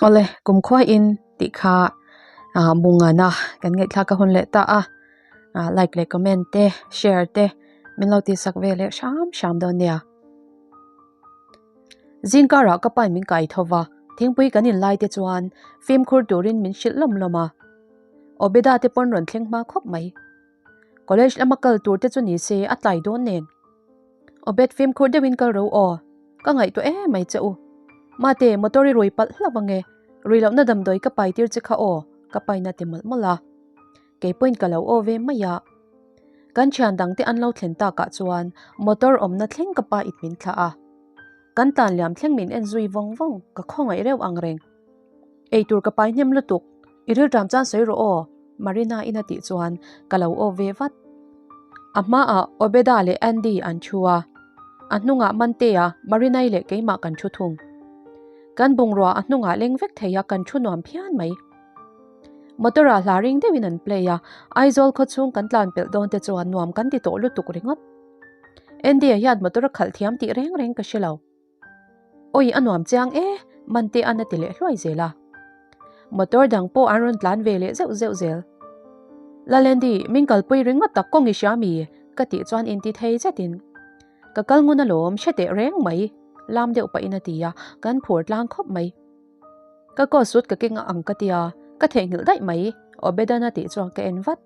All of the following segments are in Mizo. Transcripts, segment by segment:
Awle, kumkhua in tih kha bungana kan ngaihthlak a hun leh ta a, like leh comment te share te min lo tihsak ve leh hram hram dawn nia. Zingkarah ka pain min kai tho va, thingpui kan in lai te chuan fimkhur turin min hrilh lawm lawm a. Obeda te pawn rawn thleng hma khawp mai. College lama kal tur te chu ni se a tlai dawn nen. Obed fimkhur deuhin kal ro aw, ka ngaihtuah em mai che u. Mate, motor i rui palh hlauh ange, rui lohna damdawi ka pai tir che kha aw, ka paina ti mawlh mawlh a. Kei pawhin ka lo aw ve mai a. Kan thian dangte an lo thlen takah chuan motor awmna thleng ka pa it min thlah a. Kan tan liam thleng min en zui vawng vawng, ka khawngaih reuh ang reng. Eitur ka pai hnem lutuk, i rilṭam chuan sawi rawh aw, Marina in a tih chuan ka lo aw ve vat. A hmaah Obeda leh Andy an thu a, a hnungah Mantea, Marinai leh keimah kan thu thung. Kan bungrua a hnungah leng vek thei a, kan thu nuam phian mai. Motor ah hla ring deuhin an play a, Aizawl khaw chhung kan tlan pelh dawn te chuan nuam kan ti tawh lutuk ringawt. Andy-a hian motor a khalh thiam tih reng reng ka hre lo. Awi a nuam chiang e, Mantea'n a ti leh hluai zel a. Motor dang pawh an rawn tlan ve leh zeuh zeuh zel. Lalendi, min kalpui ringawt tak kawng i hria mi? ka tih chuan inti thei zetin ka kal ngun alawm hre teh reng mai, lam deuh pahin a ti a, kan phur tlang khawp mai. Ka coat suit ka keng ang ka tia, ka theihnghilh daih mai, Obedan a tih chuan ka en vat.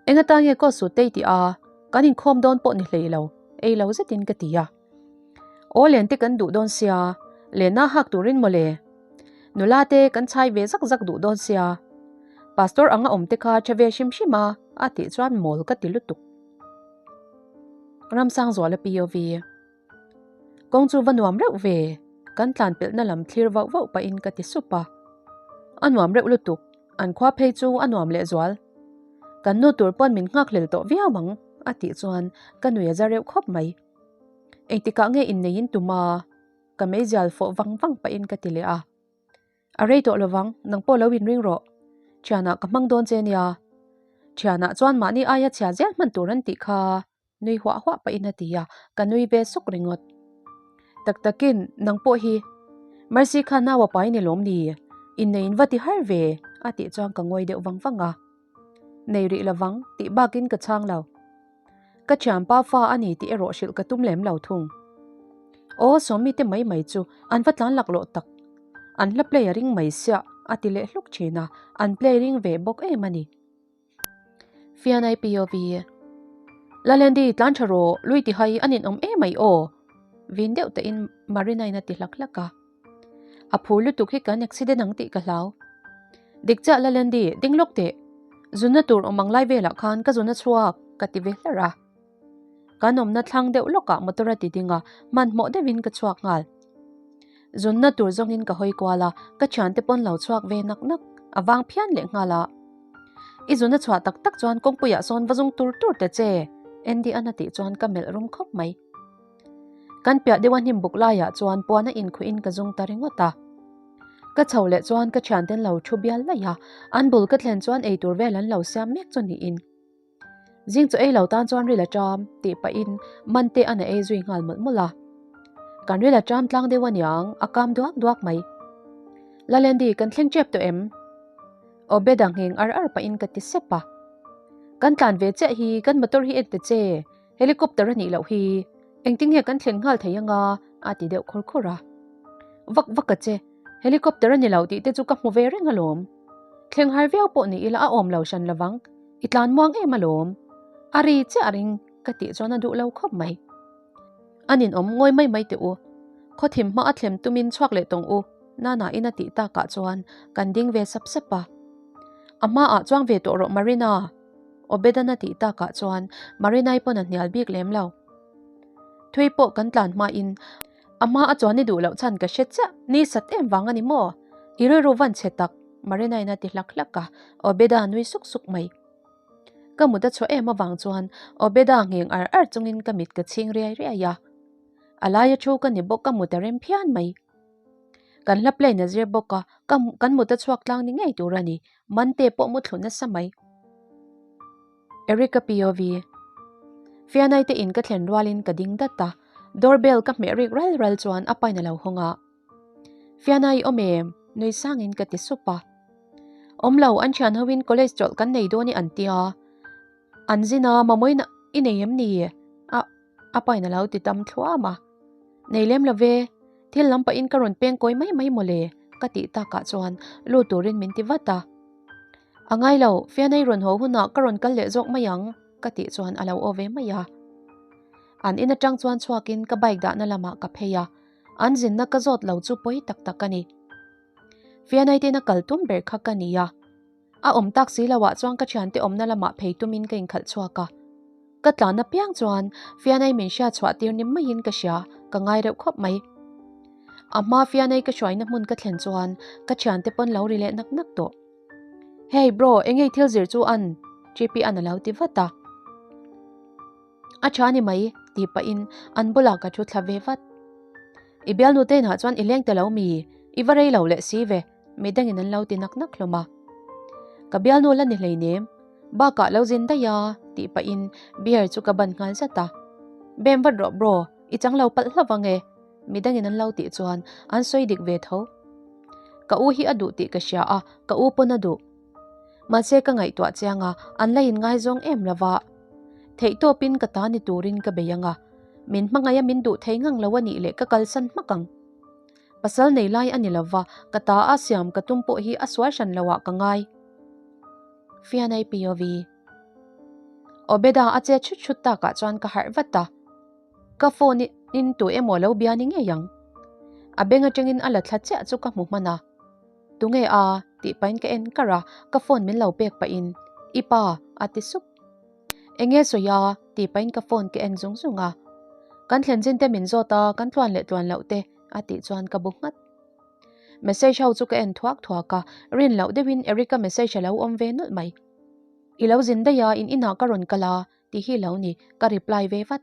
Eng atan nge coat suit te i tih a, kan inkhawm dawn pawh ni hlei lo, ei lo zetin ka ti a. Aw len te kan duh dawn sia, lenna hak turin mawle. Nula te kan chhai ve zak zak duh dawn sia. Pastor anga awm te kha tha ve hrim hrim a, a tih chuan mawl ka ti lutuk. Ramsangzuala POV. Kawng chu va nuam reuh ve, kan tlan pelhna lam thlir vauh vauh pahin ka ti sup a. A nuam reuh lutuk, an khua phei chu a nuam lehzual. Kan nu tur pawn min nghakhlel tawh viau ang, a tih chuan ka nui a za reuh khawp mai. Engtikah nge inneiin tum a? Ka meizial fawh vang vang pahin ka ti leh a. A rei tawh lovang, nang pawh lo inring rawh. Thianah ka hmang dawn che nia. Thianah chuan mahni aia chhia zel hman tur an tih kha. Nui huah huah pahin a ti a, ka nui ve suk ringawt. Tak takin, nang pawh hi Mercy kha nau a pai ni lawm ni? Inneiin va ti har ve, a tih chuan ka ngawi deuh vang vang a. Nei rih lovang, tih bakin ka chhang lo. Ka thianpa fa a ni tih erawh hrilh ka tum lem lo thung. Aw, Sawmi te mai mai chu an va tlan laklawh tak. An hla play a ring mai siah, a ti leh hluk thin a, an play ring ve bawk em a ni. Fianai POV. Lalendi tlan tha rawh, lui ti hai a ninawm em mai aw. Vin deuh tein Marina-in a ti hlak hlak a. A phur lutuk hi kan accident ang tih ka hlau. Dik chiah Lalendi, ding lawk teh. Zunna tur awm ang lai velah khan ka zun a chhuak, ka ti ve hlarh a. Kan awmna thlang deuh lawkah motor a ti ding a, hmanhmawh deuhin ka chhuak nghal. Zunna tur zawngin ka hawi kual a, ka thiante pawn lo chhuak ve nak nak, a vang phian leh nghal a. I zunna chhuah tak tak chuan kawngpuiah sawn va zung tur tur ta che, Andy an a tih chuan ka melh rum khawp mai. Kan piah deuh a hnim buk laiah chuan puan a inkhuihin ka zung ta ringawt a. Ka chho leh chuan ka thianten lo thu bial laih a, an bul ka thlen chuan eitur vel an lo siam mek chu niin. Zing chu ei lo tan chuan ril a ṭam tih pahin Mante an a ei zui nghal mawlh mawlh a. Kan ril a ṭam tlang deuh aniang a kam duak duak mai. Lalendi kan thleng ṭep tawh em? Obeda ngheng ar ar pahin ka ti sep a. Kan tlan ve chiah hi kan motor hi en ta che, helicopter a nih loh hi, engtin nge kan thlen nghal thei anga a ti deuh khawr khawr a. Vak vak a che, helicopter a ni lo tih te chu ka hmu ve reng alawm. Thleng har viau pawh ni ila a awm lo hran lovang. I tlan muang em alawm. A ri chiah a ring ka tih chuan a duh lo khawp mai. A ninawm ngawi mai mai teh u. Khaw thim hma a thlem tumin chhuak leh tawng u, Nana in a tih takah chuan kan ding ve sap sap a. A hmaah chuang ve tawh rawh Marina, Obedan a tih takah chuan Marinai pawn a hnial bik lem lo. Thui pawh kan tlan hmain a hma a chuan i duh loh chhan ka hre chiah, ni sat em vang a ni maw? I rilru van chhe tak. Marina-in a ti hlak hlak a, Obeda nui suk suk mai. Ka mut a chhuah em avang chuan Obeda ngheng ar ar chungin ka mit ka chhing riai riai a. A laia thu ka ni bawk ka mut a rem phian mai. Kan hla plane a zir bawk a, ka kan mut a chhuak tlang ni ngei tur a ni, Mante pawh mu thlu nasa mai. Erica POV. Fianai te in ka thlen rualin ka ding dat a, doorbell ka hmeh rik ral ral chuan a pain a lo hawng a. Fiana i awm em? Nui sangin ka ti sup a. Awm lo, an thian hoin college chawlh kan nei dawn i an tia. An zin a, mamawin i nei em ni? A a pain a lo ti tam thluam a. Nei lem lo ve, thil lam pahin ka rawn peng kawi mai mai mawle ka tih takah chuan lut turin min ti vat a. A ngai lo, Fianei rawn haw hunah ka rawn kal leh zawk mai ang ka tih chuan a lo aw ve mai a. An in atang chuan chhuakin ka bike dahna lamah ka phei a, an zinna ka zawt lo chu pawi tak tak a ni. Fianei te ina kal tum ber kha ka ni a. A awm tak si loah chuan ka thiante awmna lamah phei tumin ka inkhalh chhuak a. Ka tlan apiang chuan Fianei min hriat chhuah tir ni maiin ka hria, ka ngai reuh khawp mai. A hma Fianei ka hruaina hmun ka thlen chuan ka thiante pawn lo ri leh nak nak tawh. Hey bro, engei thil zir chu an? TP an a lo ti vat a. A tha ni mai, tih pahin an bulah ka thu thla ve vat. I bialnu te inah chuan i leng ta lo mi? I va rei lo leh si ve, mi dangin an lo ti nak nak hlawm a. Ka bialnu la ni hleinem, bakah lo zin daih a, tih pahin beer chu ka ban nghal zat a. Bem vat rawh bro, i chang lo palh hlauh ang e, mi dangin an lo tih chuan an sawi dik ve tho. Ka u hi a duh tih ka hria a, ka u pawn a duh. Mahse ka ngaihtuah chiang a, an la inngaizawng em lo va. Theihtawpin ka ta ni turin ka bei ang a, min hmangaih a min duh thei ngang lo a nih leh ka kalsan hmak ang. Pasal nei lai a ni lo va, ka ta a siam ka tum pawh hi a sual hran lo ah ka ngai. Fianai POV. Obeda a che chhut chhut takah chuan ka harh vat a. Ka phone in tu emaw lo bia ni ngei ang. A beng atangin a la thla chiah chu ka hmu hman a. Tunge a? tih pahin ka en kar a, ka phone min lo pek pahin, I pa, a ti sup. Enge sawi a? tih pahin ka phone ka en zung zung a. Kan thlen chin te min zawt a, kan tluan leh tluan loh te, a tih chuan ka bu nghat. Message ho chu ka en thuak thuak a, rin loh deuhin Eric-a message a lo awm ve nawlh mai. I lo zin daih a, in inah ka rawn kal a, tih hi lo ni, ka reply ve vat.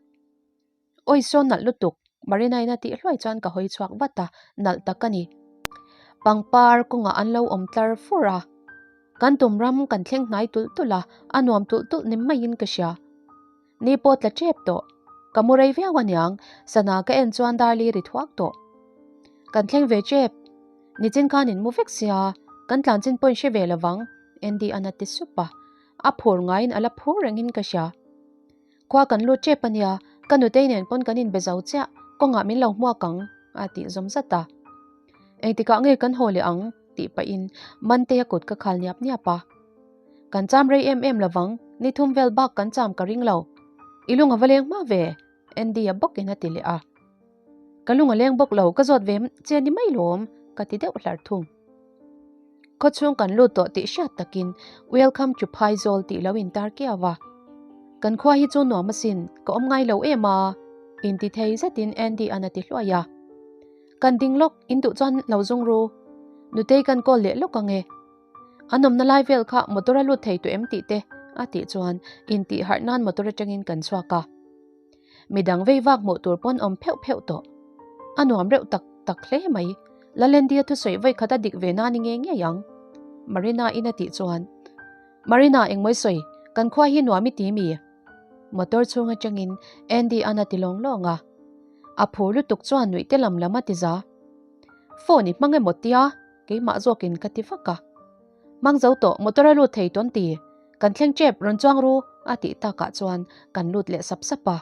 Awi sawn nalh lutuk, Marina-in a tih hluai chuan ka hawi chhuak vat a, nalh tak a ni. Pangpar kawngah an lo awm tlar fur a, kan tum ram kan thleng hnai tulh tulh a, a nuam tulh tulh ni maiin ka hria. Ni pawh tla tep tawh, ka mu rei viau aniang, sana ka en chuan dar li ri thuak tawh. Kan thleng ve tep, nichin khan in mu vek sia, kan tlan chin pawhin hre ve lovang, Andy-an a ti sup a, a phur ngaiin a la phur rengin ka hria. Khua kan lut tep a nia, ka nutei nen pawn kan inbe zo chiah, kawngah min lo hmuak ang, a tih zawm zat a. Engtikah nge kan haw leh ang? tih pahin Manteia kut ka khal niap niap a. Kan cham rei em em lovang, ni thum vel bak kan cham ka ring lo. I lung a va leng hma ve, Andy-a bawkin a ti leh a. Ka lung a leng bawk lo, ka zawt ve che ni mai lawm, ka ti deuh hlar thung. Khawchhung kan lut tawh tih hriat takin Welcome to Phaizawl tih lo intar kiau a. Kan khua hi chu nuam asin, ka awm ngai lo em a, inti thei zetin Andy an a ti hluai a. Kan ding lawk, in duh chuan lo zung ru. Nutei kan call leh lawk ang e. An awmna lai vel kha motor a lut thei tawh em tih te a tih chuan intih harh nan motor atangin kan chhuak a. Midang vei vak hmuh tur pawn awm pheuh pheuh tawh. A nuam reuh tak tak hle mai. Lalendi a thusawi vawi khat a dik ve na ni ngei ngei ang. Marina in a tih chuan, Marina engmawi sawi, kan khua hi nuam i ti mi? Motor chhung atangin Andy an a ti lawng lawng a. A phur lutuk chuan nuih te lam lam a ti za. Phone i hmang emaw tia? Keimah zawkin ka ti vak a. Hmang zo tawh, motor a lut thei tawn ti. Kan thleng tep, rawn chuang ru, a tih takah chuan kan lut leh sap sap a.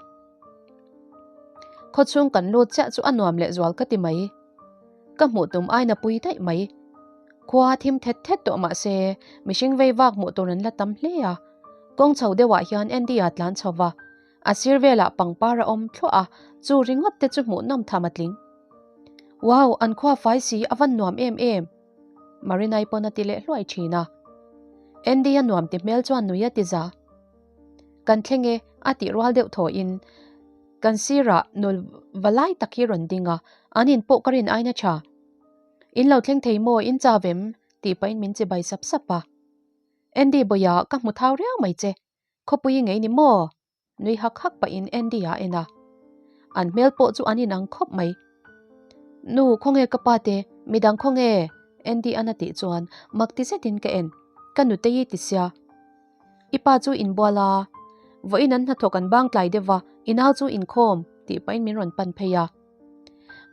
Khawchhung kan lut chiah chu a nuam leh zual ka ti mai. Ka hmuh tum aina pui daih mai. Khua thim thet thet tawh mah se, mihring vei vak hmuh tur an la tam hle a. Kawng chho deuhah hian Andy-a tlan chho va, a sir velah pangpar a awm thluah a, chu ringawt te chu hmuhnawm tham a tling. Wow, an khua fai si, a van nuam em em! Marinai pawn a ti leh hluai thin a. Andy a nuam ti hmel chuan nui a ti za. Kan thleng e, a tih rual deuh thawiin kan sirah nul va lai tak hi rawn ding a, an in pawh ka rin aina tha. In lo thleng thei maw, in chau em? tih pahin min chibai sap sap a. Andy bawihah ka hmu thau riau mai che, khawpui i ngei ni maw? Nui hak hak pahin Andy a en a, an hmel pawh chu an inang khawp mai. Nu, khawnge ka pa te, midang khawnge? Andy an a tih chuan mak ti zetin ka en, ka nutei i ti sia. I pa chu inbual a, vawiin an hnathawk an bang tlai deuh va, i nau chu inkhawm tih pahin min rawn pan phei a.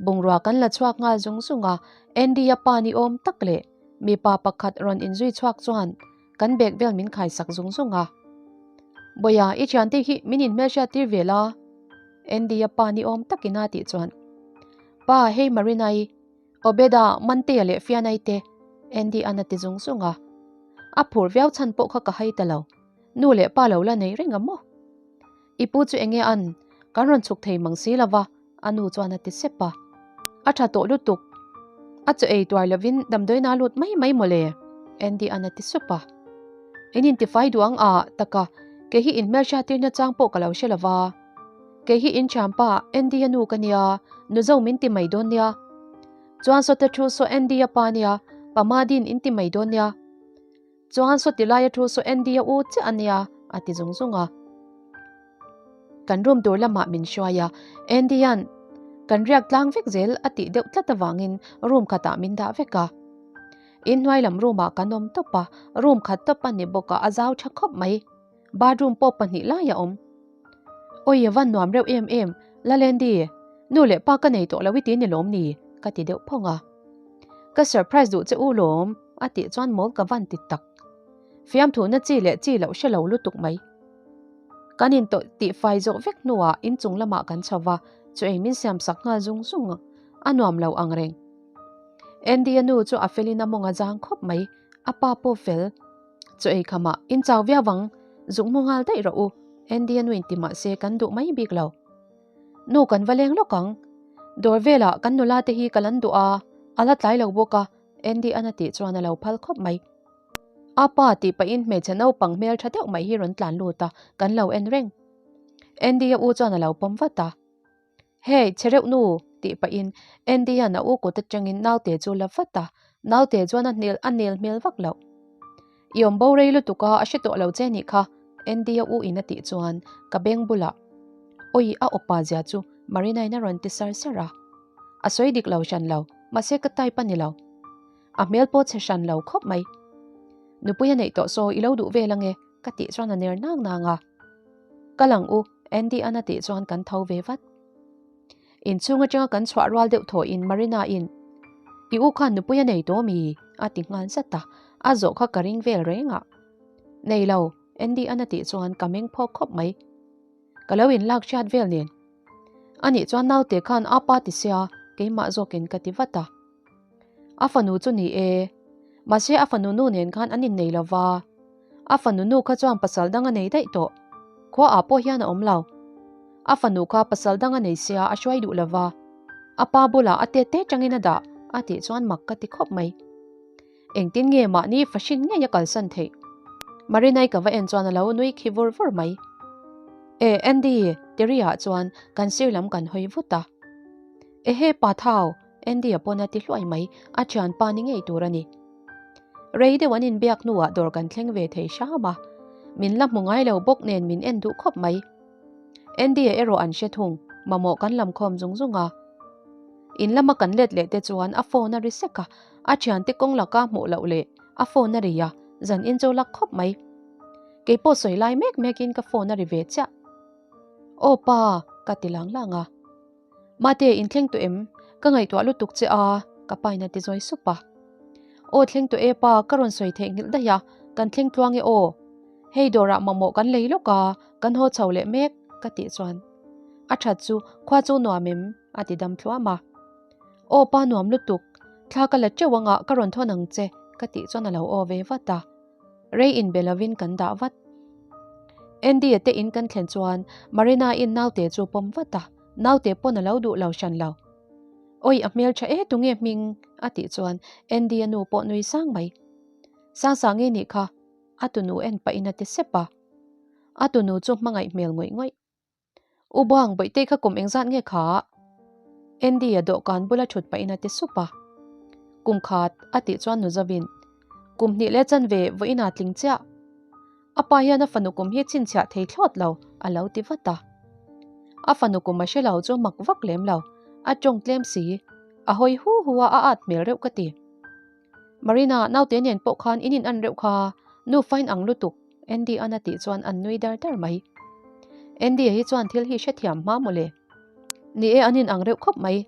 Bungrua kan la chhuak nghal zung zung a, Andy-a pa ni awm tak leh mipa pakhat rawn inzui chhuak chuan kan bag vel min khaisak zung zung a. Bawiha, i thiante hi min inhmelhriat tir ve la? Andy-a pa ni awm takin a tih chuan, Pa, hei Marina-i, Obeda, Mantea leh Fianai te, Andy-a'n a ti zung zung a. A phur viau chhan pawh kha ka hai ta lo. Nu leh pa lo la nei reng a maw? I pu chu enge an? Kan rawn chhuk thei mang si lova, a nu chuan a ti sep a. A tha tawh lutuk. A chaw ei tuar lovin damdawiin a lut mai mai mawle, Andy-a'n a ti sup a. In intifai duh ang a, taka, kei hi inhmelhriattirna chang pawh ka lo hre lova. Kei hi in thianpa Andy-a nu ka nia, nu zo min ti mai dawn nia. Chuan sawte thu saw Andy-a pa nia, pa Madin in ti mai dawn nia. Chuan sawti laia thu saw Andy-a u chiah a nia, a ti zung zung a. Kan room tur lamah min hruai a, Andy-a'n kan riak tlang vek zel a tih deuh tlat avangin room khatah min dah vek a. Inhnuai lam room ah kan awm tawp a, room khat tawp a ni bawk a, a zau tha khawp mai. Bathroom pawh pahnih lai a awm. Awi a van nuam reuh em em, Lalendi, nu leh pa ka nei tawh lo i ti ni lawm ni? ka ti deuh phawng a. Ka surprise duh che u lawm, a tih chuan mawl ka van ti tak. Fiamthuhna chi leh chi loh hre lo lutuk mai. Kan intawh tih fai zawh vek hnuah inchung lamah kan chho va, chu ei min siam sak nghal zung zung a, a nuam lo ang reng. Andy-a nu chu a felin a mawng a zang khawp mai, a pa pawh fel. Chaw ei khamah in chau viau vang, zuk hmu nghal daih rawh u, Andy-a nu in ti mah se kan duh mai bik lo. Nu kan va leng lawk ang, dawr velah kan nula te hi ka lan duh a, a la tlai lo bawk a, Andy-a'n a tih chuan a lo phal khawp mai. A pa tih pahin hmeichhe naupang hmel tha deuh mai hi rawn tlan lut a, kan lo en reng. Andy-a u chuan a lo pawm vat a. Hey, che reuh nu! tih pahin Andy-a'n a u kut atangin naute chu la vat a, naute chuan a hnel a nel hmel vak loh. I awm bo rei lutuk a, a hre tawh lo che nih kha, Andy-a u in a tih chuan ka beng bulah Awi a awpa zia chu Marina-in a rawn ti sar sar a. A sawi dik lo hran lo, mahse ka type a ni lo. A hmel pawh chhe hran lo khawp mai. Nupui a neih tawh saw i lo duh vel ange ka tih chuan a ner nang nang a. Kal ang u, Andy-a'n a tih chuan kan tho ve vat. Inchhung atanga kan chhuah rual deuh thawhin Marina-in, I u khan nupui a nei tawh mi? a ti nghal zat a, a zawh kha ka ring vel reng a. Nei lo, Andy-a'n a tih chuan ka meng phawk khawp mai. Ka lo inlak hriat vel nen. Anih chuan naute khan a pa ti sia, keimah zawkin ka ti vat a. A fanu chu ni e. Mahse a fanu nu nen khan an innei lo va. A fanu nu kha chuan pasal dang a nei daih tawh. Khua ah pawh hian a awm lo. A fanu kha pasal dang a nei sia a hruai duh lo va. A pa bulah a tet te tangin a dah a tih chuan mak ka ti khawp mai. Engtin nge mahni fahrin ngei a kalsan theih? Marinai ka va en chuan a lo nui khi vur vur mai. E Andy, Terry-ah chuan kan sir lam kan hawi vut a. Ehe pa Thau, Andy-a pawn a ti hluai mai, a thianpa ni ngei tur a ni. Rei deuh an inbiak hnuah dawr kan thleng ve thei hram a, min la hmu ngai lo bawk nen min en duh khawp mai. Andy-a erawh an hre thung, mamawh kan lam khawm zung zung a. In lama kan let leh te chuan a phone a ri sek a, a thiante kawng laka hmuh loh leh a phone a ri a, zan in chu lak khawp mai. Keipawh sawi lai mek mekin ka phone a ri ve chiah. Aw pa, ka ti lang lang a. Mate, in thleng tawh em? Ka ngaihtuah lutuk che a, ka pa in a ti zawi sup a. Aw thleng tawh e pa, ka rawn sawi theih nghilh daih a, kan thleng tluang e aw. Hei dawrah mamawh kan lei lawk a, kan haw chho leh mek, ka tih chuan. A that chu, khua chu nuam em? a ti dam thluam a. Aw pa nuam lutuk, thla ka la teuh anga ka rawn thawn ang che, ka tih chuan a lo aw ve vat a. Rei inbe lovin kan dah vat. Andy-a te in kan thlen chuan Marina-in naute chu pawm vat a, naute pawn a lo duh lo hran lo. Awi a hmel tha e tunge hming? a tih chuan Andy-a nu pawh nui sang mai. Sangsangi nih kha a tunu en pahin a ti sep a. A tunu chu hmangaih hmel ngawih ngawih. U Buang, Bawihtei kha kum engzat nge kha? Andy-a dawhkan bula thut pahin a ti sup a. Kum khat, a tih chuan nu Zovin, Kum hnih leh chanve vawiin aa tling chiah. A pa hian a fanu kum hi chhinchhiah thei thlawt lo, a lo ti vat a. A fanu kum a hre lo chu mak vak lem lo, a tawng tlem si. A hawi hu hu a, a at hmel reuh ka ti. Marina, naute nen pawh khan in in an reuh kha, nu fine ang lutuk. Andy an a tih chuan an nui dar dar mai. Andy-a hi chuan thil hi hrethiam hma mawle. Ni e, an in ang reuh khawp mai.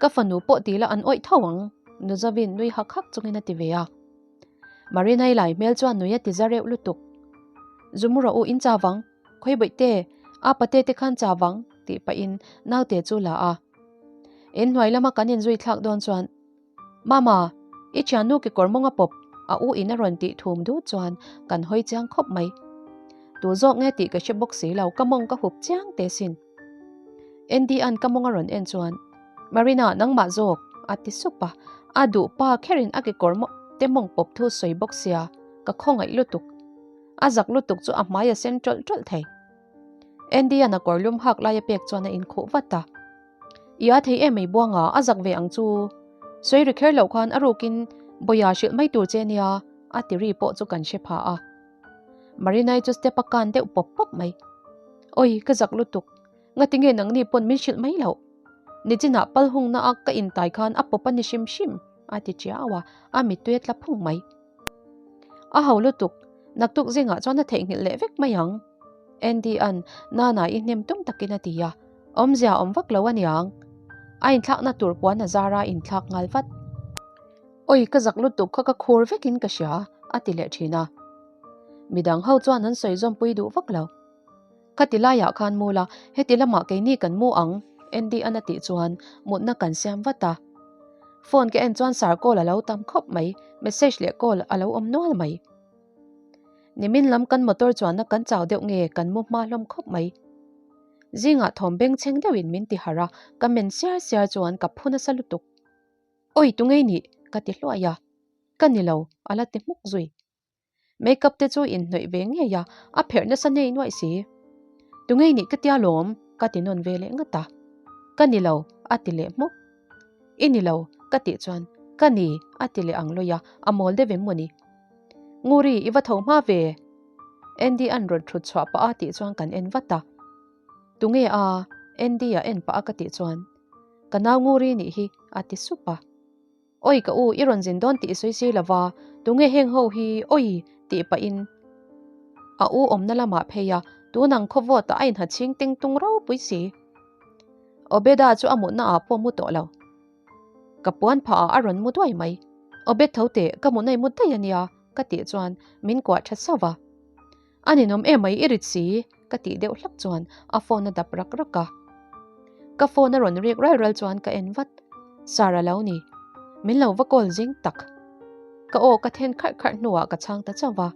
Ka fanu pawh ti la an awih tho ang, Nu Zovin nui hak hak chungin a ti ve a. Marinai lai hmel chuan nui a ti za reuh lutuk. Zu mu rawh u, in chau vang, khawi bawih te, a pate te khan chau vang, tih pahin naute chu la a. Inhnuai lama kan inzui thlak dawn chuan Mama, i thiannu kekawr mawng a pawp, a u in a rawn tih thum dut chuan kan hawi chiang khawp mai. Tu zawk nge tih ka hre bawk si lo, ka mawng ka hup chiang teh sin. Andy an ka mawng a rawn en chuan, Marina, nangmah zawk, a ti sup a, a duh pa kherin a kekawr te mawng pawp thu sawi bawk sia, ka khawngaih lutuk. A zak lutuk chu a hmai a sen tawlh tawlh thei. Andy an a kawr lum hak lai a pek chuan a inkhuh vat a. I a thei em mai Buanga, a zak ve ang chu. Sawi ri kher loh khan a rukin Bawia hrilh mai tur che nia, a ti ri pawh chu kan hre pha a. Marinai chu step a kan deuh pawp pawp mai. Awi, ka zak lutuk. Ngatinge nangni pawn min hrilh mai loh? Nichinah pal hungna a ka intai khan a pawp a ni hrim hrim, a ti chiau a, a mittui a tla phung mai. A ho lutuk, naktuk zingah chuan a theihnghilh leh vek mai ang. Andy an Nana i hnem tum takin a ti a, awmzia awm vak lo a niang. A inthlakna tur puan a zar a inthlak nghal vat. Awi ka zak lutuk kha ka khur vekin ka hria, a ti leh thin a. Midang ho chuan an sawi zawmpui duh vak lo. Khati laiah khan mu la, heti lamah keini kan mu ang, Andy an a tih chuan mutna kan siam vat a. Phone ka en chuan sar call a lo tam khawp mai, message leh call a lo awm nual mai. Nimin lam kan motor chuanna kan chau deuh nge kan mu hma hlawm khawp mai. Zingah thawm bengchheng deuhin min ti harh a, ka men siar siar chuan ka phu nasa lutuk. Awi tungei nih? ka ti hluai a. Ka ni lo, a la ti hmuk zui. Makeup te chu inhnawih ve ngei a, a pherh nasa nei nuaih si. Tungei nih ka tia lawm, ka ti nawn ve leh ngat a. Ka ni lo, a ti leh hmuk. I ni lo, ka tih chuan, Ka ni, a ti leh ang lawih a, a mawl deuh em mawni? Nguri, i va tho hma ve? Andy an rawn thut chhuah pah a tih chuan kan en vat a. Tunge a? Andy a en pah a ka tih chuan, Ka nau Nguri nih hi, a ti sup a. Awi ka u, i rawn zin dawn tih i sawi si lova, tunge heng ho hi awi tih pahin a u awmna lamah phei a, tunang khawvawtah a inha chhing teng tung ropui si. Obeda chu a mutna ah pawh mu tawh lo. Ka puan phah ah a rawn mu duai mai. Obed tho teh, ka mutna i mut daih a nia, ka tih chuan min kuah tha sauh va. A ninawm emai i rit si, ka tih deuh hlak chuan a phone a dap rak rak a. Ka phone a rawn rik ral ral chuan ka en vat. Sir a lo ni. Min lo va call zing tak. Ka aw ka then kharh kharh hnuah ka chhang ta chauh va.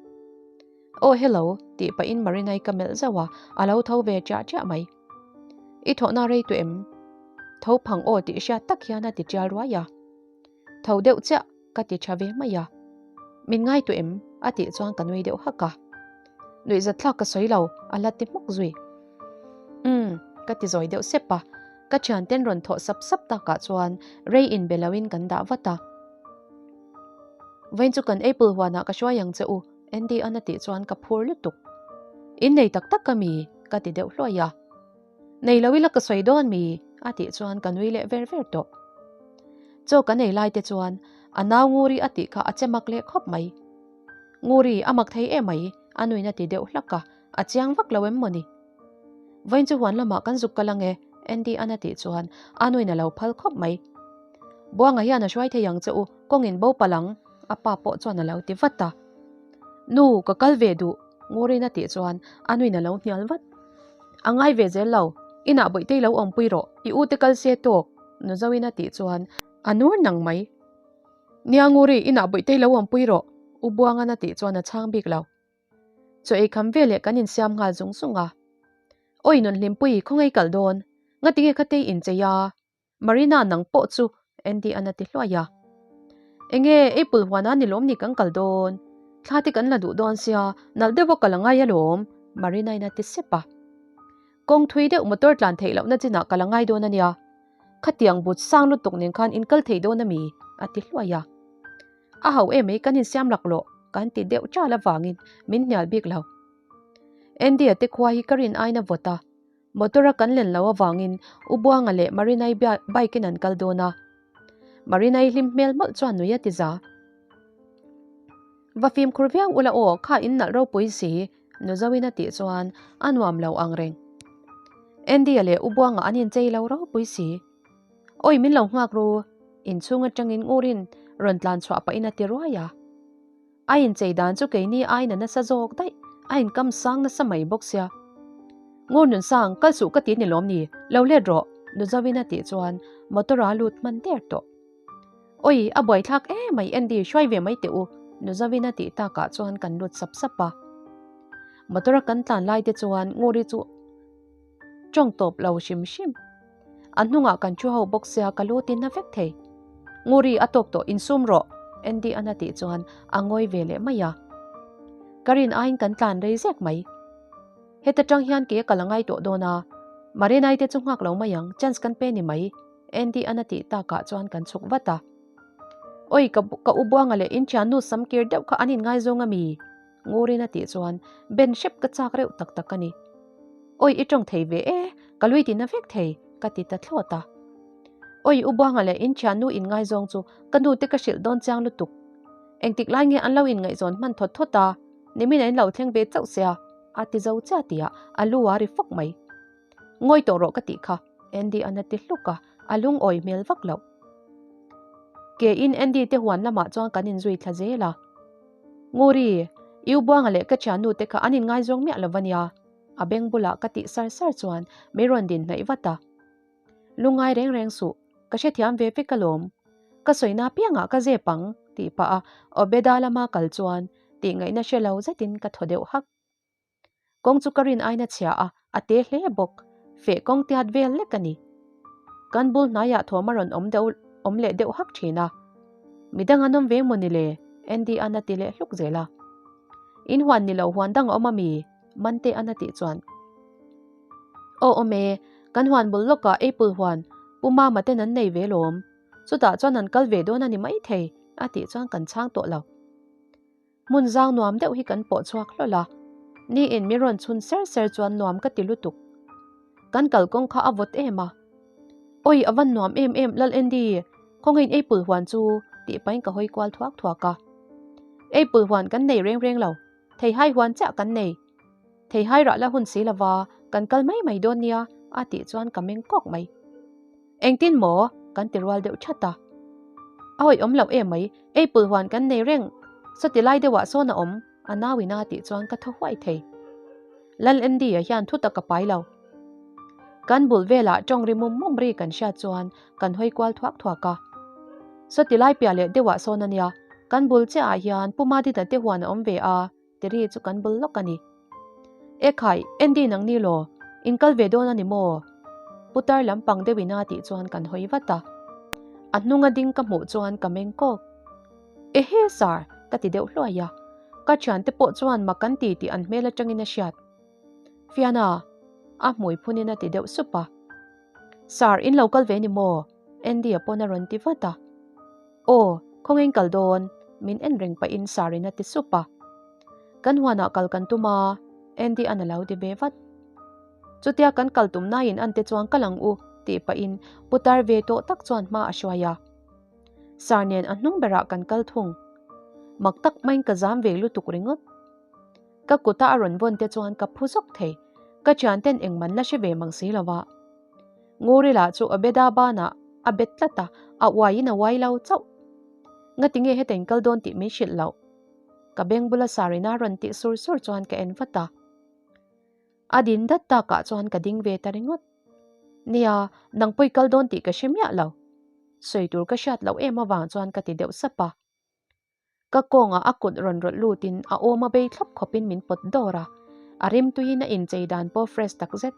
Aw hello, tih pahin Marinai ka melh zauh a, a lo tho ve chiah chiah mai. I thawhna rei tawh em? Tho phang aw tih hriat tak hian a ti tial ruai a. Tho deuh chiah ka ti tha ve mai a. Min ngai tawh em? A tih chuan ka nui deuh hak a. Nuihzat thlak ka sawi lo, a la ti hmuk zui. Umm, ka ti zawi deuh sep a. Ka thianten rawn thawh sap sap takah chuan rei inbe loin kan dah vat a. Vawiin chu kan apple huanah ka hruai ang che u, Andy an a tih chuan ka phur lutuk. Innei tak tak ka mi? Ka ti deuh hluai a. Nei lo ila ka sawi dawn mi? A tih chuan ka nui leh ver ver tawh. Chaw kan ei lai te chuan a nau Nguri a tih kha a che mak leh khawp mai. Nguri, a mak thei em mai, a nuin a ti deuh hlak a, a chiang vak lo em mawni? Vawiin chu huan lamah kan zuk kal ange, Andy an a tih chuan a nuin a lo phal khawp mai. Buanga hian a hruai thei ang che u, kawngin bo palh ang, a pa pawh chuan a lo ti vat a. Nu, ka kal ve duh, Nguri'n a tih chuan a nuin a lo hnial vat. A ngai ve zel lo, inah Bawihtei lo awmpui rawh, i ute kal se tawk, Nuzoin a tih chuan a nur nang mai. Nia Nguri, inah Bawihtei lo awmpui rawh, U Buangan a tih chuan a chhang bik lo. Chaw ei kham veleh kan insiam nghal zung zung a. Awi Nunhlimpui, khawngaih kal dawn, ngatinge khatei inchei a? Marina nang pawh chu Andy an a ti hluai a. Enge Apple huana ni lawm ni kan kal dawn? Thla te kan la duh dawn sia, nalh deuh a kal a ngai alawm, Marina in a ti sep a. Kawng thui deuh motor tlan theih lohna chinah kal a ngai dawn a nia. Khatiang but sang lutuk nen khan in kal thei dawn a mi? a ti hluai a. A ho emai kan insiam laklawh kan ti deuh chal avangin min hnial bik lo. Andy a te khua hi ka rin aiin a vawt a. Motor a kan len loh avangin U Buanga leh Marinai bike in an kal dawn a. Marinai hlim hmel mawlh chuan nui a ti za. Va fimkhur viau ula aw, kha in nalh ropui si, Nuzoin a tih chuan a nuam lo ang reng. Andy-a leh U Buanga an inchei lo ropui si. Awi min lo nghak ru, inchhung atangin Ngurin rawn tlan chhuah pahin a ti ruai a. A inchei dan chu keini aiin a nasa zawk daih, a inkam sang nasa mai bawk sia. Ngur Nunsang, kal suh ka ti ni lawm ni, lo let rawh, Nuzawin a tih chuan motor a lut hman der tawh. Awi, a buaithlak em mai Andy, hruai ve mai teh u, Nuzawin a tih takah chuan kan lut sap sap a. Motor a kan tlan lai te chuan Nguri chu tawng tawp lo hrim hrim. A hnungah kan thu ho bawk sia ka lu tin na vek thei. Nguri a tawk tawh insum rawh Andy an a tih chuan a ngawi ve leh mai a. Ka rin aiin kan tlan rei zek mai. Heta tang hian ke ka la ngai tawh dawn a, Marinai te chu nghak lo mai ang, chance kan pe ni mai Andy an a tih takah chuan kan chhuk vat a. Oi ka ka u Buanga leh in thiannu samkir deuh kha an inngaizawng a mi? Ngurin a tih chuan ben hrep ka chak reuh tak tak a ni. Awi i tawng thei ve e, ka lui tina vek thei, ka ti ta thlawt a. Awi u Buanga leh in thiannu inngaizawng chu ka nu te ka hrilh dawn chiang lutuk. Engtik lai nge an lo inngaihzawn hman thawt thawt a, nimin a in lo thleng ve chauh sia, a ti zo chiah tihah a lu a ri fawk mai. Ngawi tawh rawh ka tih kha, Andy an a ti hluk a, a lungawi hmel vak loh. Ke in Andy te huan lamah chuan kan inzui thla zel a. Nguri, I u Buanga leh ka thiannu te kha an inngaizawng miah lo va nia, a beng bulah ka tih sar sar chuan min rawn din hnaih vat a. Lungngai reng reng suh, ka hrethiam ve vek alawm. Ka sawina piangah ka zep ang, tih pah a Obeda lama kal chuan tih ngaihna hre lo zetin ka thaw deuh hak. Kawng chu ka rin aina chhia a, a te hle bawk. Feh kawng tiat vel lek a ni. Kan bul hnaiah thawm a rawn awm deuh awm leh deuh hak thin a. Midang an awm ve maw ni le? Andy an a ti leh hluk zel a. In huan ni lo huan dang a awm a mi? Mante an a tih chuan. Aw awm e, kan huan bul lawkah apple huan Pu Mama ten an nei ve lawm. Chutah chuan an kal ve dawn a ni maithei a tih chuan kan chhang tawh lo. Hmun zang nuam deuh hi kan pawh chhuak hlawl a, ni in min rawn chhun ser ser chuan nuam ka ti lutuk. Kan kalkawng kha a vawt em a. Awi a van nuam em em Lal Andy, khawngaiin apple huan chu tih pahin ka hawi kual thuak thuak a. Apple huan kan nei reng reng lo, theihai huan chiah kan nei. Theihai rah la hun si lova kan kal mai mai dawn nia a tih chuan ka meng kawk mai. Engtin maw? Kan ti rual deuh that a. A hawi awm loh em mai, apple huan kan nei reng, sawti lai deuhah sawn a awm, a nau ina tih chuan ka thaw huai thei. Lal Andy-a hian thu tak a pai lo. Kan bul velah tawng ri mum mum ri kan hriat chuan kan hawi kual thuak thuak a. Sawti lai piah leh deuhah sawn a nia, kan bul chiahah hian Pu Madina te huan a awm ve a, Teri chu kan bul lawk a ni. Ekhai, Andy nang ni law? In kal ve dawn a ni maw? Putar lampang deuh ina tih chuan kan hawi vat a. A hnunga ding ka hmuh chuan ka meng kawk. Ehe sir, ka ti deuh hluai a. Ka thiante pawh chuan mak an ti tih an hmel atangin a hriat. Fiana, a hmui phunin a ti deuh sup a. Sir, in lo kal ve ni maw? Andy-a pawn a rawn ti vat a. Aw, khawngain kal dawn, min en reng pahin Sarin a ti sup a. Kan huanah kal kan tum a, Andy an a lo ti ve vat. Chutia kan kal tum naiin an te chuan kal ang u, tih pahin putar ve tawh tak chuan hma a hruai a. Sar nen a hnung berah kan kal thung. Mak tak maiin ka zam ve lutuk ringawt. Ka kuta a rawn vawn te chuan ka phu zawk thei, ka thianten engman la hre ve mang si lo va. Nguri lah chu Obeda banah a bet tlat a, a uaiin a uai lo chauh. Ngati nge heta in kal dawn tih min hrilh loh? Ka beng bula Sarina rawn tih sur sur chuan ka en vat a. A din dat takah chuan ka ding ve ta ringawt. Nia, nang pawh i kal dawn tih ka hre miah lo. Sawi tur ka hriat loh em avang chuan ka ti deuh sap a. Ka kawngah a kut rawn rawlh lutin a awm a bei thlawp khawpin min pawt dawr a, a rimtuiin a inchei dan pawh fresh tak zet.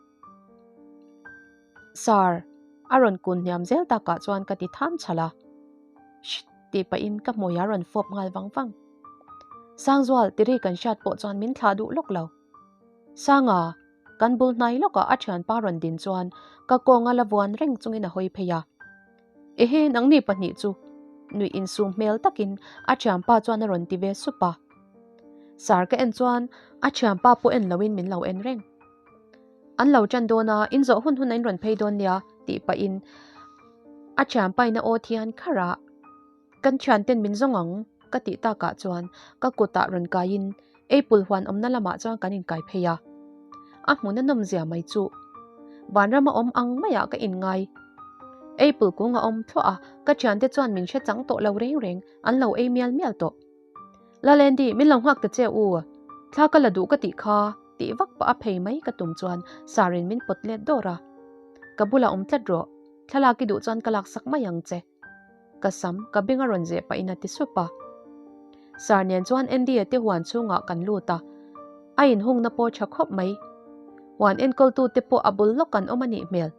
Sir, a rawn kun hniam zel takah chuan ka ti tham chhalh a. Shit tih pahin ka hmui a rawn fawp nghal vang vang. Sangzual tiri kan hriat pawh chuan min thlah duh lawk lo. Sanga, kan bul hnai lawkah a thianpa rawn din chuan ka kawnga la vuan reng chungin a hawi phei a. Ehe, nangni pahnih chu nuih insum hmel takin a thianpa chuan a rawn ti ve sup a. Sar ka en chuan a thianpa pawh en loin min lo en reng. An lo tan dawn a, in zawh hun hun a in rawn phei dawn nia tih pahin a thianpa in a aw thian kharh a. Kan thianten min zawng ang ka tih takah chuan ka kutah rawn kaiin apple huan awmna lamah chuan kan inkai phei a. A hmun a nawmzia mai chu vanrama awm ang maiah ka inngai. Apple kung a awm thluah a, ka thiante chuan min hre chang tawh lo reng reng, an lo ei mial mial tawh. Lalendi, min lo nghak ta che u, thla ka la duh ka tih kha, tih vak pah a phei mai ka tum chuan Sarin min pawt let dawr a. Ka bulah awm tlat rawh, thlalak i duh chuan ka laksak mai ang che. Ka sam, ka beng a rawn zeh pahin a ti sup a. Sar nen chuan Andy-a te huan chhungah kan lut a, a inhungna pawh tha khawp mai. Huan enkawltute pawh a bul lawk an awm a nih hmel.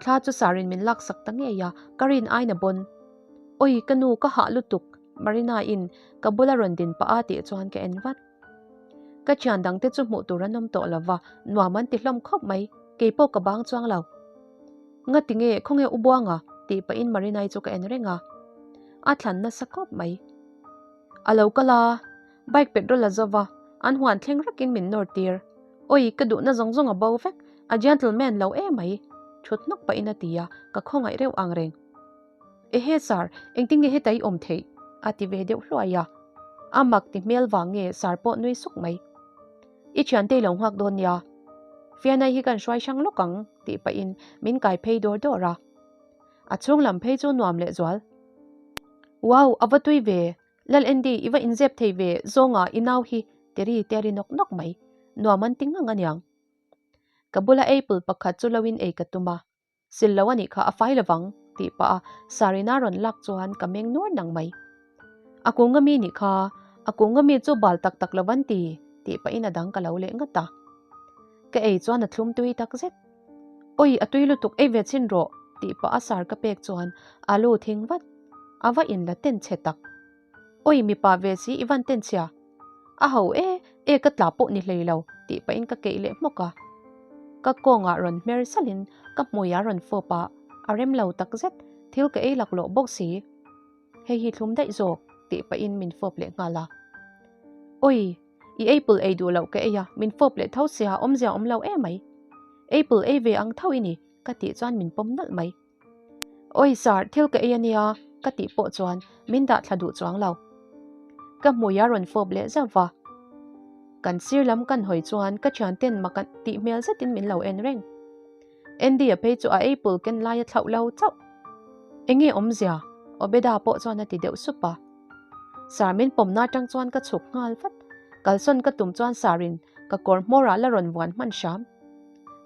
Thla chu Sarin min laksak ta ngei a, ka rin ain a bawn. Awi ka nu ka hah lutuk, Marina-in ka bula rawn din pah a tih chuan ka en vat. Ka thian dangte chu hmuh tur an awm tawh lo va, nuam an ti hlawm khawp mai, kei pawh ka bang chuang lo. Ngati nge, khawnge u Buanga? tih pahin Marinai chu ka en reng a. A thlan nasa khawp mai. A lo kal a, bike petrol a zo va, an huan thleng rakin min nawr tir. Awi, ka duhna zawng zawng a bo vek, a gentleman lo em mai, thut hnawk pahin a ti a, ka khawngaih reuh ang reng. Ehe Sir, engtin nge heta i awm theih? a ti ve deuh hluai a. A mak ti hmel vang nge Sir pawh nui suk mai. I thiante i lo nghak dawn nia. Fianai hi kan hruai hrang lawk ang tih pahin min kai phei dawr dawr a. A chhung lam phei chu nuam leh zual. Wow, a va tui ve! Lal Andy, i va inzep thei ve zawnga i nau hi teri te a ri nawk nawk mai. Nuam an ti ngang aniang. Ka bula apple pakhat chu lo in ei ka tum a. Sil lo a nih kha a fai lovang tih pah a Sarina rawn lak chuan ka meng nuar nang mai. A kung ami nih kha, a kung ami chu bal tak tak lo an ti tih pahin a dang ka lo leh ngat a. Ka ei chuan a thlum tui tak zet. Awi a tui lutuk ei ve chhin rawh tih pah a sar ka pek chuan a lu thing vat. A va in la ten chhe tak. Awi mipa ve si i van ten chhia. A ho e, e ka tla pawh ni hlei lo tih pahin ka keih leh hmawk a. Ka kawngah rawn hmer salhin ka hmui a rawn fawp a, a rem lo tak zet, thil ka ei laklawh bawk si. Hei hi thlum daih zawk tih pahin min fawp leh nghal a. Awi, i apple ei duh loh ka ei a, min fawp leh tho sia awmzia awm lo emai. Apple ei ve ang tho i ni ka tih chuan min pawm nalh mai. Awi sir, thil ka ei a nia ka tih pawh chuan min dah thla duh chuang lo. Ka hmui a rawn fawp leh zauh va. Kan sir lam kan hawi chuan ka thianten mak tih hmel zetin min lo en reng. Andy-a phei chu a apple ken lai a thlauh lo chauh. Enge awmzia? Obeda pawh chuan a ti deuh sup a. Sir min pawmna atang chuan ka chhuk nghal vat. Kalsawn ka tum chuan sir in ka kawr hmawrah la rawn vuan hman hram.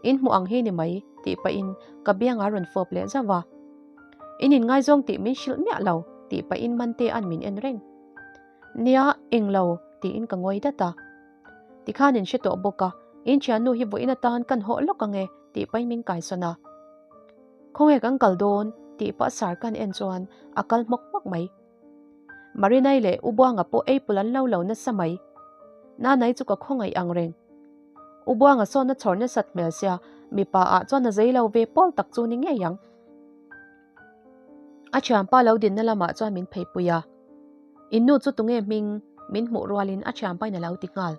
In hmuh ang hi ni mai, tih pahin ka biangah rawn fawp leh zauh a. In inngaizawng tih min hrilh miah lo, tih pahin Mantea'n min en reng. Nia, eng lo, tiin ka ngawi dat a. Tikhan in hre tawh bawk a, in thiannu hi vawiin atan kan hawh lawk ang e, tih pahin min kaisawn a. Khawnge kan kal dawn? tih pah sar kan en chuan a kal hmawk hmawk mai. Marinai leh U Buanga pawh apple an lo lo nasa mai. Nanai chu ka khawngaih ang reng. U Buanga sawn a chhawr nasat hmel sia, mipa ah chuan a zei lo ve pawl tak chu ni ngei ang. A thianpa lo dinna lamah chuan min pheipui a. In nu chu tunge hming min hmuh rualin a thianpa in a lo ti nghal.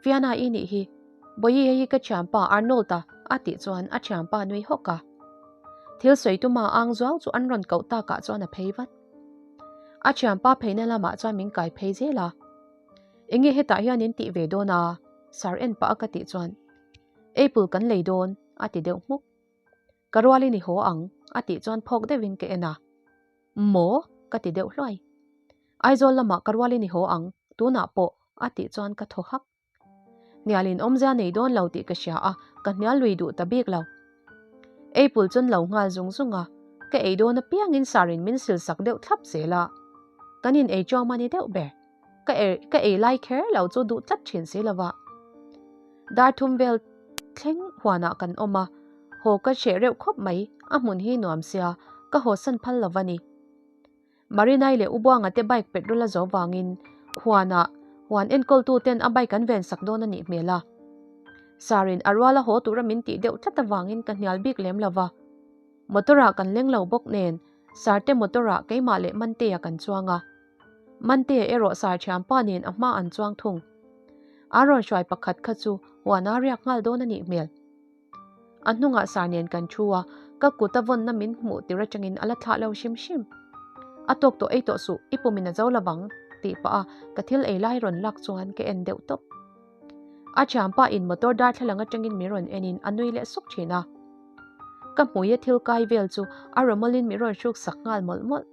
Fiana i nih hi, Bawihi hei hi ka thianpa Arnold-a a tih chuan a thianpa nui hawk a. Thil sawi tuma ang zuau chu an rawn koh takah chuan a phei vat. A thianpa pheina lamah chuan min kai phei zel a. Enge hetah hian in tih ve dawn a? Sir en pah a ka tih chuan Apple kan lei dawn a ti deuh hmuk. Ka rualin i haw ang a tih chuan phawk deuhin ka en a. Maw? ka ti deuh hluai. Aizawl lamah ka rualin i haw ang tunah pawh a tih chuan ka thaw hak. Hnialin awmzia nei dawn lo tih ka hria a, ka hnial lui duh ta bik lo. Apple chuan lo nghal zung zung a, ka ei dawn apiangin sarin min sil sak deuh thlap zel a. Kan in ei ṭawm a ni deuh ber. Ka er ka ei lai kher lo chu duh tlat ṭhin si lova. Dar thum vel thleng huanah kan awm a, haw ka hreh reuh khawp mai, a hmun hi nuam sia, ka haw san phal lo va ni. Marinai leh U Buanga te bike petrol a zo vangin huanah huan enkawltu ten a bike an ven sak dawn a nih hmel a. Sarin a ruala haw tura min tih deuh tlat avangin ka hnial bik lem lo va. Motor ah kan leng lo bawk nen Sar te motor ah keimah leh Mantea kan chuang a. Mantea erawh Sar thianpa nen a hma an chuang thung. A rawn hruai pakhat kha chu huan a riak nghal dawn a nih hmel. A hnungah sar nen kan thu a, ka kut a vawnna min hmuh tir atangin a la thlah lo hrim hrim. A tawk tawh ei tawh suh, i pumin a zo lovang, tih pah a ka thil ei lai rawn lak chuan ka en deuh tawp. A thianpa in motor darthlalang atangin min rawn en in a nui leh suk thin a. Ka hmuia thil kai vel chu a rawmawlin min rawn hruk sak nghal mawlh mawlh.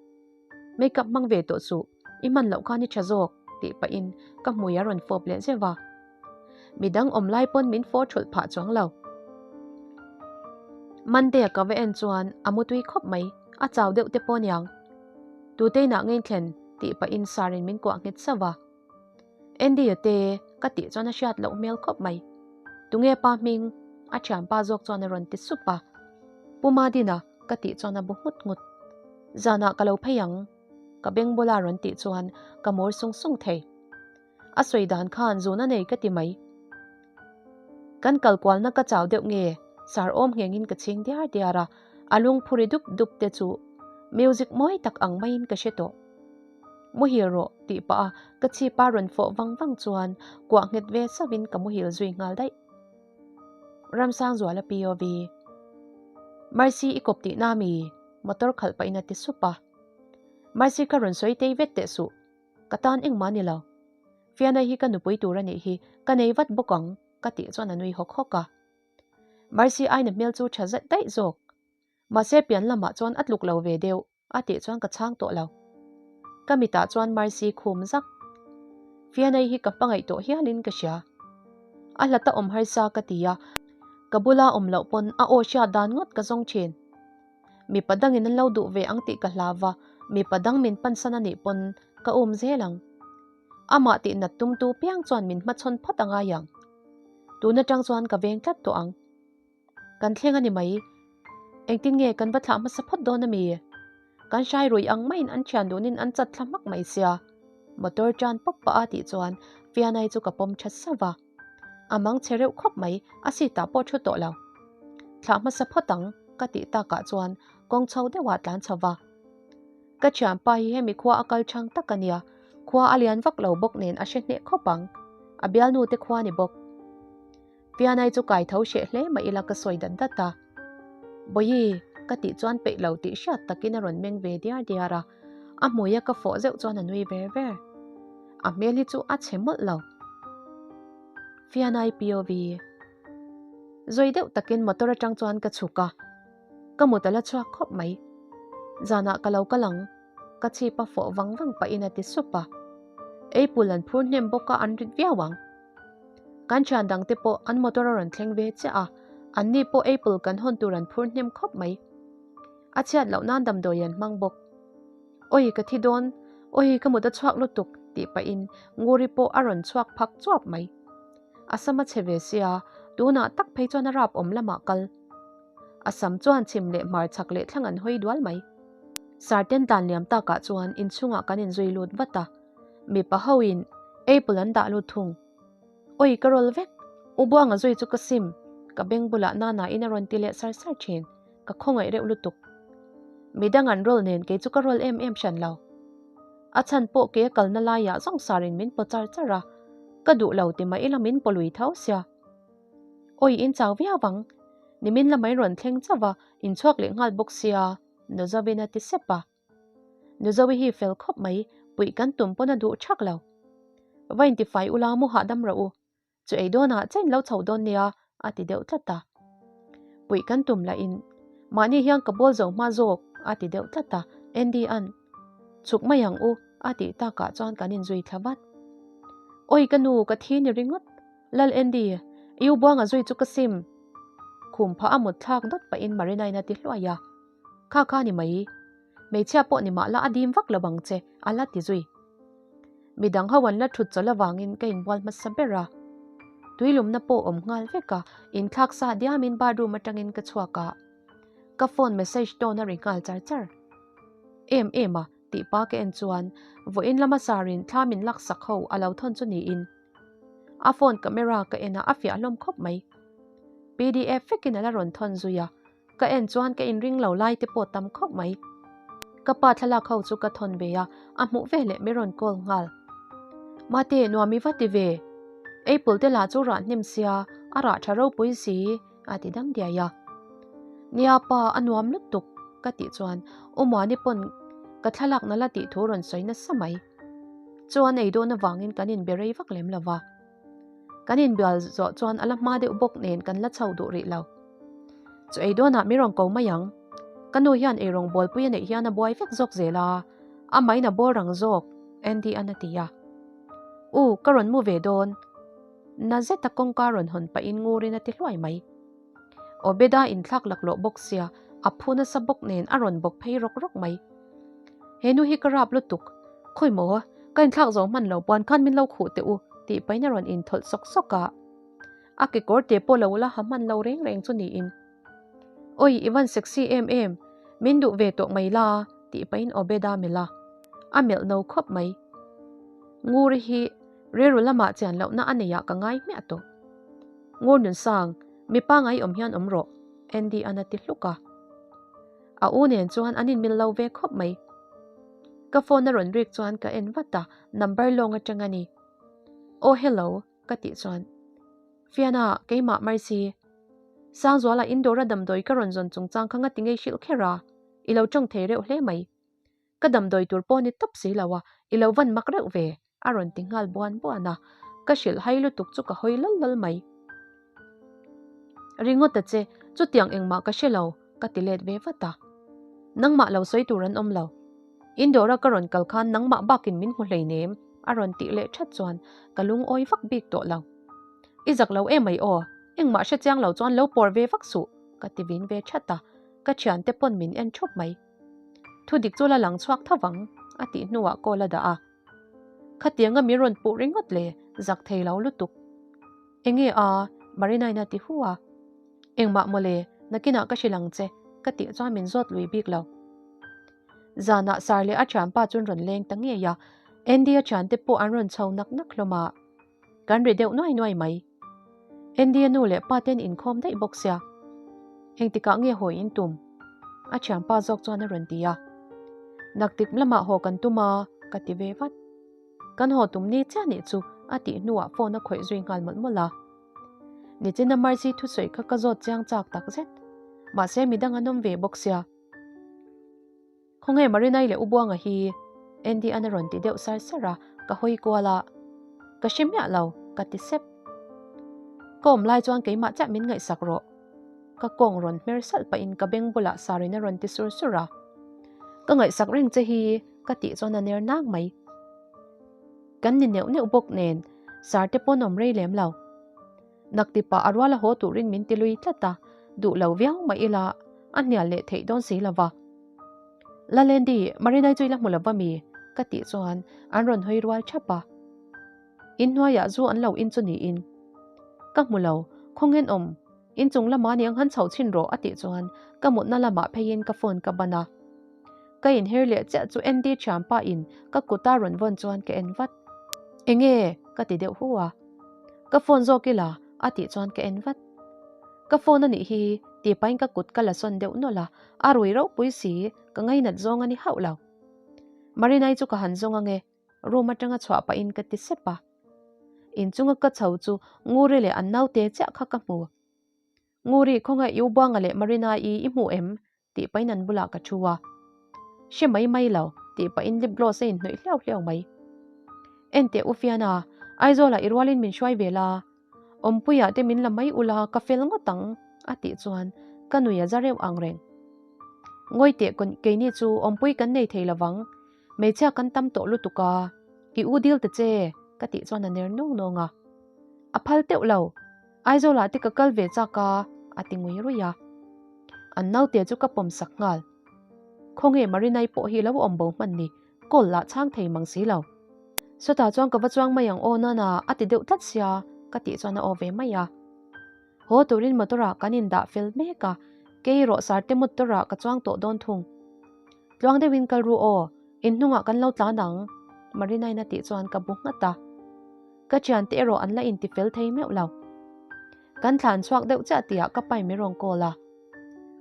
Makeup hmang ve tawh suh, i hman loh khan i tha zawk, tih pahin ka hmui a rawn fawp leh zeuh a. Midang awm lai pawn min fawh thulh phah chuang lo. Monday-a ka va en chuan a mutui khawp mai, a chau deuh te pawh aniang. Tuteinah ngei thlen tih pahin Sarin min kuah nghet sauh a. Andy-a te ka tih chuan a hriat loh hmel khawp mai. Tunge pa hming? A thianpa zawk chuan a rawn ti sup a. Pu Madina ka tih chuan a bu nghut nghut. Zanah ka lo phei ang ka beng bula rawn tih chuan ka mur sung sung thei. A sawi dan khan zun a nei ka ti mai. Kan kal kualna ka chau deuh nge sar awm nghengin ka chhing diar diar a, a lung phuri dup dup te chu music mawi tak ang maiin ka hre tawh. Muhil rawh tih pah a ka chhip a rawn fawh vang vang chuan kuah nghet ve sauhin ka muhil zui nghal daih. Ramsangzuala POV. Mercy i kawp tihna mi? Motor khalh pahin a ti sup a. Mercy kha rawn sawi tei vet teh suh. Ka tan engmah ni lo. Fiana hi ka nupui tur a nih hi, ka nei vat bawk ang ka tih chuan a nui hawk hawk a. Mercy aina hmel chu tha zet daih zawk. Mahse pian lamah chuan a tluk lo ve deuh. A tih chuan ka chhang tawh lo. Ka mitah chuan Mercy khum zak. Fianei hi ka hmangaih tawh hialin ka hria. A hlata awm harsa ka ti a, ka bula awm loh pawn a aw hriat dan ngawt ka zawng thin. Mipa dangin an lo duh ve ang tih ka hlau va, mipa dang min pansan a nih pawn ka um zel ang. Amah tih nat tumtu piang chuan min hmachhawn phawt a ngai ang. Tun atang chuan ka veng tlat tawh ang. Kan thleng a ni mai. Engtin nge kan va thlah hmasa phawt dawn a mi? Kan hrai ruih ang maiin an thian dunin an chat thla hmak mai sia. Motor tan pawp pah a tih chuan Fianai chu ka pawm tha sauh va. A mang che reuh khawp mai, a seat ah pawh thu tawh lo. Thlah hmasa phawt ang ka tih takah chuan kawng chho deuhah tlan chho va. Ka thianpa hi hemi khua a kal chang tak a nia, khua a lian vak lo bawk nen a hre hneh khawp ang. A bialnu te khua ni bawk. Pianai chu kai tho hreh hle mah ila ka sawi dat dat a. Bawihi, ka tih chuan peih lo tih hriat takin a rawn meng ve diar diar a, a hmuia ka fawh zeuh chuan a nui ver ver. A hmel hi chu a chhe mawlh lo. Fianai POV. Zawi deuh takin motor atang chuan ka chhuk a, ka mut a la chhuak khawp mai. Zanah ka lo kal ang. Ka chhip a fawh vang vang pahin a ti sup a. Eipul an phur hnem bawk a an rit viau ang. Kan thian dang te pawh an motor a rawn thleng ve chiah a, an ni pawh apple kan hawn tur an phur hnem khawp mai. A chhiat loh nan damdawi an hmang bawk. Awi ka thi dawn, awi ka mut a chhuak lutuk tih pahin Nguri pawh a rawn chhuak phak chuap mai. A sam a chhe ve sia, tunah tak phei chuan a rap awm lamah kal. A sam chuan chhim leh hmar chhak leh thlang an hawi dual mai. Sarten tlan liam takah chuan inchhungah kan inzui lut vat a. Mipa ho in apple an dah lut thung. Oi ka rawl vek, U Buanga zui chu ka sim, ka beng bulah Nana in a rawn ti leh sar sar thin, ka khawngaih reuh lutuk. Midang an rawl nen kei chu ka rawl em em hran lo. A chhan pawh kei a kalna laiah zawng sar in min paw char char a, ka duh lo ti mah ila min paw lui tho sia. Oi in chau viau ang, nimin lamah in rawn thleng chauh a, in chhuak leh nghal bawk sia, Nuzawin a ti sep a. Nuzovi hi fel khawp mai, puih kan tum pawn a duh thak lo. Va intifai ula mu hahdam rawh u, chu ei dawnah chen lo chho dawn nia a ti deuh tlat a. Puih kan tum lahin mahni hian ka bawl zo hma zawk a ti deuh tlat a, Andy an chhuk mai ang u a tih takah chuan kan inzui thla vat. Awi ka nu ka thi ni ringawt, Lal Andy, i u Buanga zui chu ka sim. Khum phah a mut thlak dawt pahin Marina-in a ti hluai a. Kha kha ni mai. Hmeichhia pawh ni mah la a dim vak lo ang che, a la ti zui. Midang ho an la thut chawlh avangin ka inbual hmasa ber a. Tuilumna pawh awm nghal vek a, inthlak sa diamin bathroom atangin ka chhuak a. Ka phone message tone a ri nghal char char. Em em a, tih pa ka en chuan vawiin lama sarin thla min laksak ho a lo thawn chu niin. A phone camera ka en a, a fiah hlawm khawp mai. Pdf vekin a la rawn thawn zui a. Ka en chuan ka inring lo lai te pawh tam khawp mai. Ka pa thlalak ho chu ka thawn ve a, a hmuh ve leh min rawn call nghal. Mate, nuam i va ti ve. Apple te lah chu rah hnem sia, a rah tha ropui si, a ti dam diai a. Nia pa, a nuam lutuk, ka tih chuan U Muani pawn ka thlalak na la tih thu rawn sawi nasa mai. Chuan ei dawn avangin kan inbe rei vak lem lo va. Kan inbial zawh chuan a la hma deuh bawk nen kan la chho duh rih lo. Chaw ei dawnah mi rawn ko mai ang. Ka nu hian eirawng bawlpui a neih hian a buai vek zawk zel a, amahin a bawl rang zawk, Andy-a'n a ti a. U, ka rawn mu ve dawn. Na zeta kawngka rawn hawn pahin ngurin a ti hluai mai. Obeda inthlak laklawh bawk sia, a phu nasa bawk nen a rawn bawk phei rawk rawk mai. He nu hi ka rap lutuk, khawi maw, ka inthlak zo hman lo puan khan min lo khuh teh u tih pahin a rawn inthawlh sawk sawk a. A kekawr te pawh lo la ha hman lo reng reng chu niin. Awi i van sexy em em, min duh ve tawh mai la tih pahin Obeda melh a, a melh no khawp mai. Nguri hi rilru lamah chian lohna a neiah ka ngai hmiah tawh. Ngur Nunsang, mi pangai awm hian awm rawh, Andy an a ti hluk a. A u nen chuan an inmil lo ve khawp mai. Ka phone a rawn rik chuan ka en vat a, number lawng atang a ni. Aw hello, ka tih chuan. Fiana, keimah Mercy. Sangzuala indoor a damdawi ka rawn zawn chungchang kha ngati ngei hrilh kher a, i lo tawng thei reuh hle mai. Ka damdawi tur pawh ni tawp si lo a, i lo van mak reuh ve, a rawn ti nghal buan buan a, ka hrilh hai lutuk chu ka hawi lal lal mai. Ringawt a che, chutiang engmah ka hre lo, ka ti let ve vat a. Nangmah lo sawi tur an awm lo. Indawra ka rawn kal khan nangmah bakin min hmu hleinem, a rawn tih leh that chuan ka lungawi vak bik tawh lo. I zak lo emai aw, engmah hre chiang lo chuan lo pawr ve vak suh, ka ti vin ve that a, ka thiante pawn min en thup mai. Thu dik chu la lang chhuak tho vang, a tih hnuah call a dah a. Khatianga min rawn puh ringawt le, zak thei lo lutuk. Enge a? Marina-in a ti hu a. Engmah mawle, nakinah ka hrilh ang che, ka tih chuan min zawt lui bik lo. Zanah Sar leh a thianpa chu an rawn leng ta ngei a, Andy-a thiante pawh an rawn chho nak nak hlawm a. Kan ri deuh nuai nuai mai. Andy-a nu leh pa ten inkhawm daih bawk sia. Engtikah nge haw in tum? A thianpa zawk chuan a rawn ti a. Naktik lamah haw kan tum a, ka ti ve vat. Kan haw tum ni chiah nih chu a tih hnuah phone a khawih zui nghal mawlh mawlh a. Nichina Mercy thusawi kha ka zawt chiang chak tak zet. Mahse midang an awm ve bawk sia. Khawnge Marinai leh U Buanga hi? Andy an a rawn ti deuh sar sar a, ka hawi kual a. Ka hre miah lo, ka ti sep. Ka awm lai chuan keimah chiah min ngaihsak rawh. Ka kawng rawn hmer salh pahin ka beng bulah Sarin a rawn ti sur sur a. Ka ngaihsak reng che hi, ka tih chuan a ner nang mai. Kan ni neuh neuh bawk nen, Sar te pawn awm rei lem lo. Naktipa a rual a haw turin min ti lui tlat a, duh lo viau mah ila a hnial leh theih dawn si lova. Lalendi, Marinai chu i la hmu lova mi? ka tih chuan an rawn hawi rual thap a. Inhnuaiah zu an lo in chu niin. Ka hmu lo, khawngen awm, inchung lamah ni ang han chhoh chhin rawh a tih chuan ka mutna lamah pheiin ka phone ka ban a. Ka inher leh chiah chu Andy thianpa in ka kuta rawn vawn chuan ka en vat. Enge? ka ti deuh hu a. Ka phone zawk ila a tih chuan ka en vat. Ka phone a nih hi tih pahin ka kut ka la sawn deuh nawlh a, a rui ropui si, ka ngainat zawng a ni hauh lo. Marinai chu ka han zawng ange, room atanga chhuah pahin ka ti sep a. Inchunga ka chho chu Nguri leh an naute chiah kha ka hmu. Nguri, khawngaih i Ubuanga leh Marina-i i hmu em? tih pahin an bulah ka thu a. Hre mai mai lo, tih pahin lip gloss a inhnawih hliau hliau mai. Enteh U Fiana, Aizawlah i rualin min hruai ve la, Awmpuiah te min la mai ula ka fel ngawt ang, a tih chuan ka nui a za reuh ang reng. Ngawi teh keini chu awmpui kan nei thei lovang, hmeichhia kan tam tawh lutuk a, i u dil ta che, ka tih chuan a ner nawng nawng a. A phal teuh lo, Aizawlah te ka kal ve chak a, a ti ngui ruih a. An naute chu ka pawm sak nghal. Khawnge Marinai pawh hi lo awm bo hman ni, call lah chhang thei mang si lo. Sawtah chuan ka va chuang mai ang aw Nana a ti deuh tlat sia, ka tih chuan a aw ve mai a. Haw turin motor ah kan indah fel mek a, kei erawh Sarte motor ah ka chuang tawh dawn thung. Tluang deuhin kal ru aw, inhnungah kan lo tlan ang, Marinain a tih chuan ka bu nghat a. Ka thiante erawh an la inti fel thei meuh lo. Kan thlan chhuak deuh chiah tihah ka pai min rawn call a.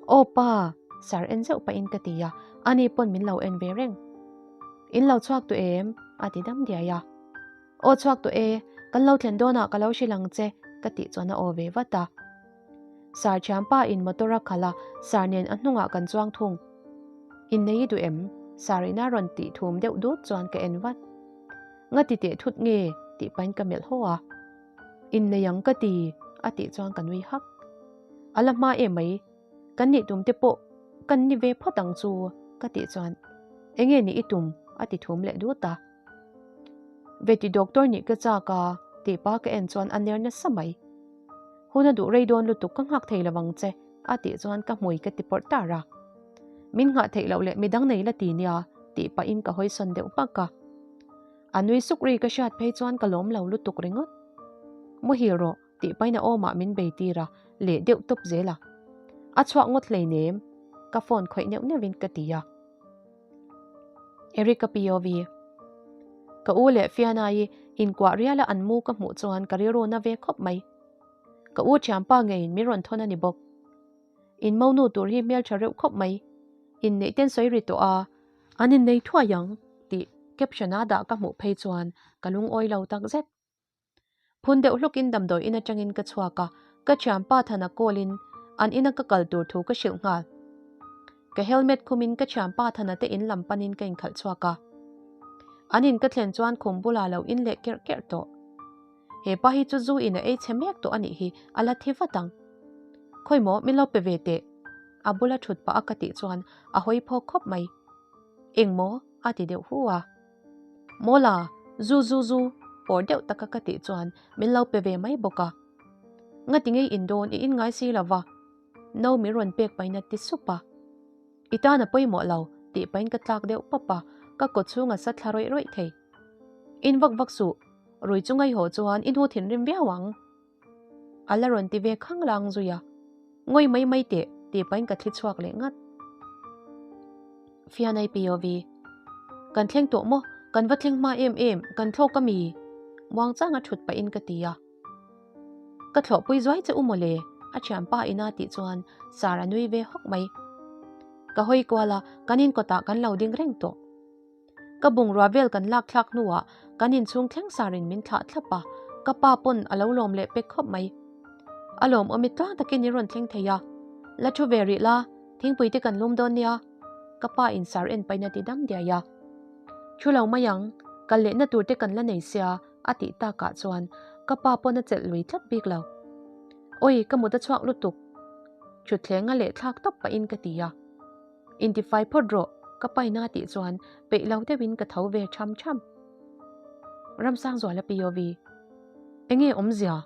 Aw pa, sir en zeuh pahin ka ti a, ani pawn min lo en ve reng. In lo chhuak tawh em? a ti dam diai a. Aw chhuak tawh e, kan lo thlen dawnah ka lo hrilh ang che, ka tih chuan a aw ve vat a. Sir thianpa in motor a khalh a, sir nen a hnungah kan chuang thung. Innei i duh em? Sir ina rawn tih thum deuh dut chuan ka en vat. Nga ti teh thut nge? tih pahin ka melh haw a. Innei ang ka ti, a tih chuan ka nui hak. A la hma em mai. Kan nih tum te pawh kan ni ve phawt ang chu ka tih chuan enge nih i tum a ti thum leh dut a. Veti doctor nih ka chak a tih pa ka en chuan a ner nasa mai. Hun a duh rei dawn lutuk ka nghak thei lo ang che a tih chuan ka hmui ka ti pawrh tar a. Min nghah theih loh leh midang nei la ti nia tih pahin ka hawisawn deuh hmak a. A nui suk ri ka hriat phei chuan ka lawm lo lutuk ringawt. Muhil rawh tih pahin a awmah min bei tir a, leh deuh tawp zel a. A chhuak ngawt hleinem, ka phone khawih neuh neuhin ka ti a. Erica POV. Ka u leh Fianai inkuah riala an mu ka hmuh chuan ka rilru na ve khawp mai. Ka u thianpa ngeiin min rawn thawn a ni bawk. In monu tur hi hmeltha reuh khawp mai. Inneih ten sawi ri tawh a, an innei thuai ang tih caption a dah ka hmuh phei chuan ka lungawi lo tak zet. Phun deuh hlukin damdawi in atangin ka chhuak a, ka thianpa Thana call in an ina ka kal tur thu ka hrilh nghal. Ka helmet khumin ka thianpa Thana te in lam panin ka inkhalh chhuak a. An in ka thlen chuan khum bulah lo in leh kerh kerh tawh. He pa hi chu zu in a ei chhe mek tawh a nih hi, a la thi vat ang. Khawi maw, min lo pe ve teh. A bula thut pah a ka tih chuan a hawi phawk khawp mai. Eng maw? a ti deuh hu a. Mawla, zu zu zu, pawr deuh taka ka tih chuan min lo pe ve mai bawk a. Ngati ngei in dawn i in ngai si lo va, no min rawn pek pahin a ti sup a. I tan a pawimawh lo, tih pahin ka tlak deuh pawp a, ka kaw chhung a sa thla rawih rawih thei. In vak vak suh, rui chu ngaihawh chuan i hnu thinrim viau ang. A la rawn ti ve khang lang zui a, Ngawi mai mai teh, tih pahin ka thli chhuak leh ngat. Fianai POV. Kan thleng tawh maw? Kan va thleng hma em em, kan thlawk a mi? Muangchanga thut pahin ka ti a. Ka thlawhpui zuai che u mawle, a thianpa ina tih chuan Sar a nui ve hawk mai. Ka hawi kual a, kan inkawtah kan lo ding reng tawh. Ka bungrua vel kan lak thlak hnuah kan inchhung thleng sarin min thlah thlap a, ka pa pawn a lo lawm leh pek khawp mai. A lawmawm i tlang takin i rawn thleng thei a, la thu ve rih la, thingpui te kan lum dawn nia, ka pa in sar en pahin a ti dam diai a. Thu lo mai ang, kal lehna tur te kan la nei sia, a tih takah chuan ka pa pawn a chelh lui tlat bik lo. Awi, ka mut a chhuak lutuk, thutthleng a leh thlak tawp pahin ka ti a. Intifai phawt rawh, ka paina tih chuan peih lo deuhin ka tho ve tham tham. Ramsangzuala POV. Enge awmzia?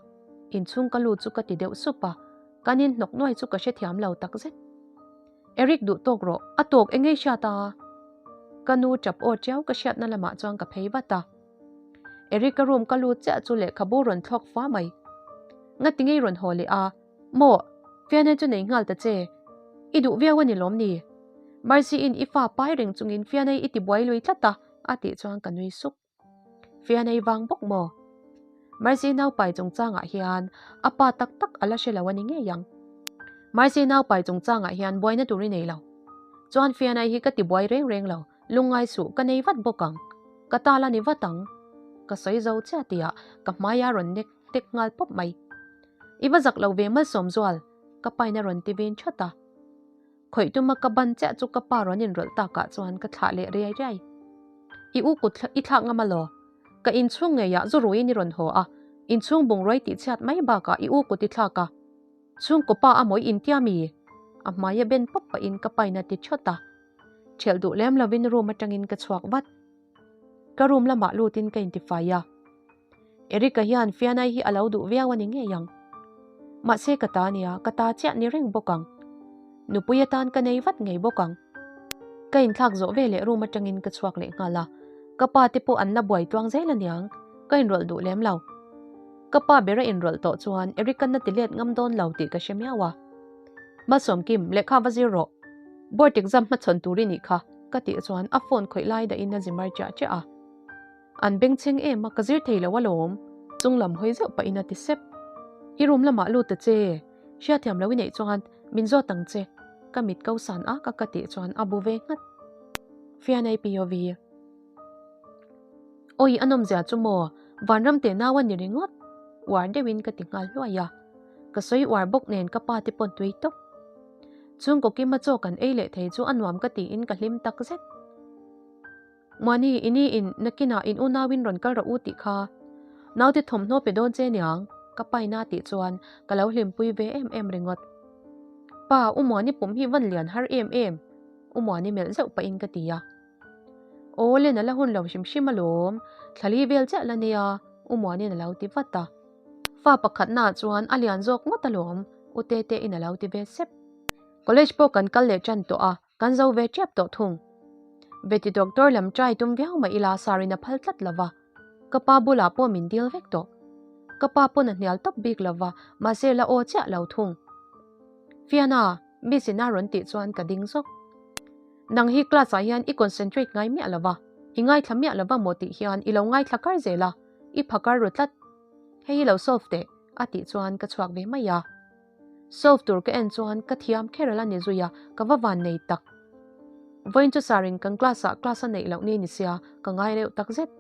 Inchhung ka lut chu ka ti deuh sup a, kan in hnawk nuai chu ka hrethiam lo takzet. Eric duh tawk rawh, a tawk enge i hriat a? Ka nu tap aw tiau ka hriatna lamah chuan ka phei vat a. Eric ka room ka lut chiah chu lehkhabu rawn thlawk fua mai. Ngati ngei rawn haw leh a? Maw, Fianai chu nei nghal ta che. I duh viau a ni lawm ni? Mercy-in i fa pai reng chungin Fianai i tibuai lui tlat a, a tih chuan ka nui suk. Fianai vang bawk maw? Mercy naupai chungchangah hian a pa tak tak a la hre lo a ni ngei ang. Mercy naupai chungchangah hian buaina tur i nei lo. Chuan Fianai hi ka tibuai reng reng lo, lungngai suh ka nei vat bawk ang. Ka tal a ni vat ang. Ka sawi zo chiah tihah ka hmai a rawn nek tek nghal pawp mai. I va zak lo ve malsawm zual, ka pain a rawn ti vin that a. Khawih tuma ka ban chiah chu ka pa rawn inrawlh takah chuan ka thlah leh riai riai. I u kut i thlak ngam alaw? Ka inchhung ngeiah zu ruiin i rawn haw a, inchhung bungruai tihchhiat mai bakah i u kut i thlak a. Chhungkaw pa a mawi intia mi? A hmai a ben pawp pahin ka pain a ti thawt a. Ṭhelh duh lem lovin room aṭangin ka chhuak vat. Ka room lamah lutin ka intifai a. Erica hian Fianai hi a lo duh viau a ni ngei ang. Mahse ka ta nia, ka ta chiah ni reng bawk ang. Nupui atan ka nei vat ngei bawk ang. Ka inthlak zawh ve leh room atangin ka chhuak leh nghal a, ka pa te pawh an la buai tluang zel a niang, ka inrawlh duh lem lo. Ka pa ber a inrawlh tawh chuan Erica na ti let ngam dawn lo tih ka hre miau a. Malsawmkim, lehkha va zir rawh. Board exam hmachhawn tur i nih kha, ka tih chuan a phone khawih lai dahin a zi mar chiah chiah a. An bengchheng em a, ka zir thei lo alawm. Chung lam hawi zeuh pahin a ti sep. I room lamah lut ta che, hriathiam lo i neih chuan min zawt ang che, ka mit ko san ak a ka tih chuan a bu ve nghat. Fianei POV. Awi a nawmzia chu maw, vanram teh nau a ni ringawt, uar deuhin ka ti nghal hluai a. Ka sawi uar bawk nen ka pa te pawn tui tawp. Chhungkaw kima chaw kan ei leh thei chu a nuam ka tiin ka hlim takzet. Muani, i ni in nakinah in unauin rawn kal rawh u tih kha naute thawmhnaw pe dawn che niang, ka paina tih chuan ka lo hlimpui ve em em ringawt. Pa, U Muani pum hi van lian har em em, U Muani melh zeuh pahin ka ti a. Aw len a la hun lo hrim hrim alawm, thla li vel chiah la nia, U Muani'n a lo ti vat a. Fa pakhatnaah chuan a lian zawk ngawt alawm, U Tetein a lo ti ve sep. College pawh kan kal leh tan tawh a, kan zo ve tep tawh thung. Veti doctor lam try tum viau mah ila Sarin a phal tlat lo va, ka pa bulah pawh min dil vek tawh. Ka pa pawn a hnial tawp bik lo va, mahse la aw chiah lo thung. Fiana, Miss in a rawn tih chuan ka ding zawk. Nang hi class ah hian i concentrate ngai miah lo va, i ngaithla miah lo va maw tih hian i lo ngaithla kar zel a, i pha kar ru tlat. Hei hi lo solve teh, a tih chuan ka chhuak ve mai a. Solve tur ka en chuan ka thiam kher ala ni zui a, ka va van nei tak. Vawiin chu sir in kan class ah class a neih loh ni ni sia, ka ngai reuh tak zet.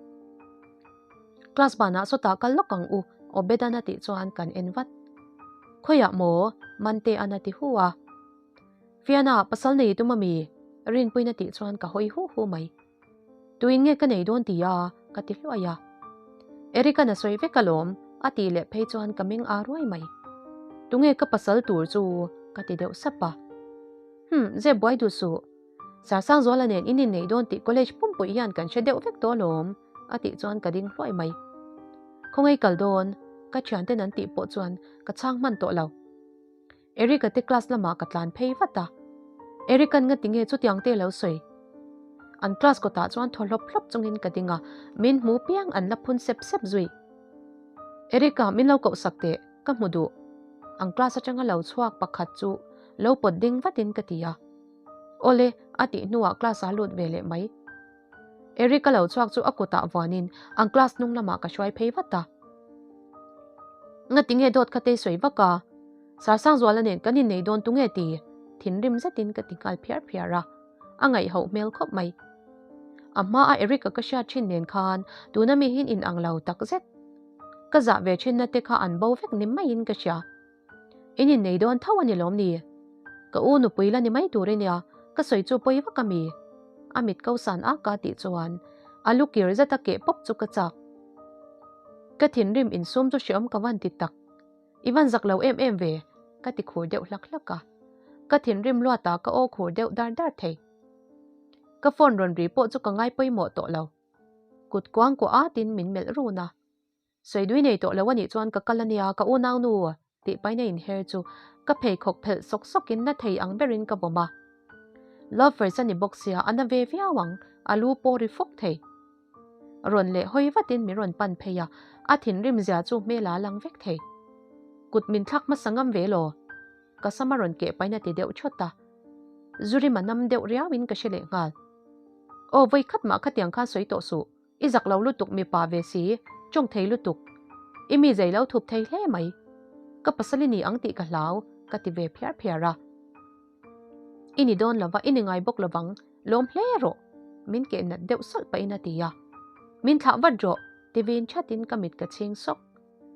Class banah sawtah kal lawk ang u, Obedan a tih chuan kan en vat. Khawiah maw? Mante'an a ti hu a. Fiana, pasal nei tum ami? Rinpuiin a tih chuan ka hawi hu hu mai. Tuin nge ka nei dawn ti a? Ka ti hluai a. Eric-a'n a sawi vek alawm, a tih leh phei chuan ka meng aa ruai mai. Tunge ka pasal tur chu? Ka ti deuh sap a. Hum, zep buai duh suh. Sarsangzuala nen in innei dawn tih college pumpui hian kan hre deuh vek tawh alawm, a tih chuan ka ding hluai mai. Khawngaih kal dawn, ka thianten an tih pawh chuan ka chhang hman tawh lo. Eric-a te class lamah ka tlan phei vat a. Eric-a'n nga tinge chutiang te lo sawi? An class kawtah chuan thaw hlawp hlawp chungin ka ding a, min hmu piang an la phun sep sep zui. Eric-a min lo koh sak teh, ka hmu duh. An class atanga lo chhuak pakhat chu lo pawt ding vatin ka ti a. Awle, a tih hnuah class a lut ve leh mai. Eric-a lo chhuak chu a kutah vuanin an class hnung lamah ka hruai phei vat a. Ngatinge dawt kha tei sawi vak a? Sarsangzuala nen kan innei dawn tunge ti? Thinrim zetin ka ti nghal phiar phiar a, a ngaihhoh hmel khawp mai. A hma a Eric-a ka hriat thin nen khan tuna mi hi in ang lo tak zet. Ka zah ve thinna te kha an bo vek ni maiin ka hria. In innei dawn tho a ni lawm ni? Ka u nupui la ni mai tur i nia, ka sawi chu pawi vak a mi? A mit ko san ak a tih chuan a lu kir zet a keh pawp chu ka chak. Ka thinrim insum chu hreawm ka van ti tak. I van zak lo em em ve, ka ti khur deuh hlak hlak a. Ka thinrim luat a ka aw khur deuh dar dar thei. Ka phone rawn ri pawh chu ka ngai pawimawh tawh lo. Kut kuang kuah atin min melh run a. Sawi dui nei tawh lo a nih chuan ka kal a nia ka unaunu tih paina inher chu ka pheikhawk phelh sawk sawkin na thei ang berin ka vawm a. Lovers a ni bawk sia a na ve viau ang, a lu pawh ri fawk thei. Rawn leh hawi vatin min rawn pan phei a, a thinrim zia chu hmel a lang vek thei. Kut min thlak hmasa ngam ve law? Ka sam a rawn keh pain a ti deuh thawt a. Zurim a nam deuh riauin ka hre leh nghal. Aw vawi khat mah khatiang khan sawi tawh suh. I zak lo lutuk mipa ve si, tawng thei lutuk. I mi zei lo thup thei hle mai. Ka pasal i ni ang tih ka hlau, ka ti ve phiar phiar a. I ni dawn lova i ni ngai bawk lovang, lawm hle rawh, min keh nat deuh sawlh pahin a ti a. Min thlah vat rawh, ti vin thatin ka mit ka chhing sawk.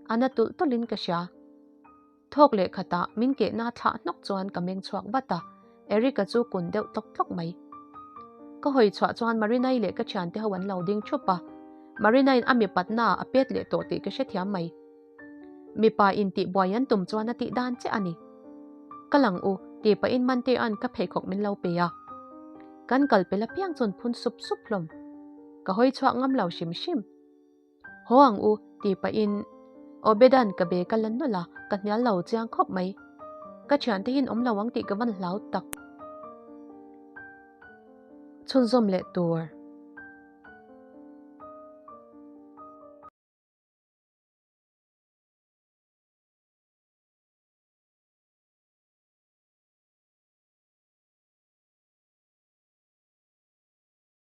A na tulh tulhin ka hria. Thawk leh khatah min kehna thlah hnawk chuan ka meng chhuak vat a, Eric-a chu kun deuh tlawk tlawk mai. Ka hawi chhuah chuan Marina-i leh ka thiante ho an lo ding thup a, Marina-in a mipatna a pet leh tawh tih ka hrethiam mai. Mipa in tihbuai an tum chuan a tih dan chiah a ni. Ka lang u, tih pahin Mantea'n ka pheikhawk min lo pe a. Kan kal pel apiang chuan phun sup sup hlawm. Ka hawi chhuak ngam lo hrim hrim. Haw ang u, tih pahin Obedan ka be ka la nawlh a, ka hnial lo chiang khawp mai. Ka thiante hian awm lo ang tih ka van hlau tak. Chhunzawm leh tur.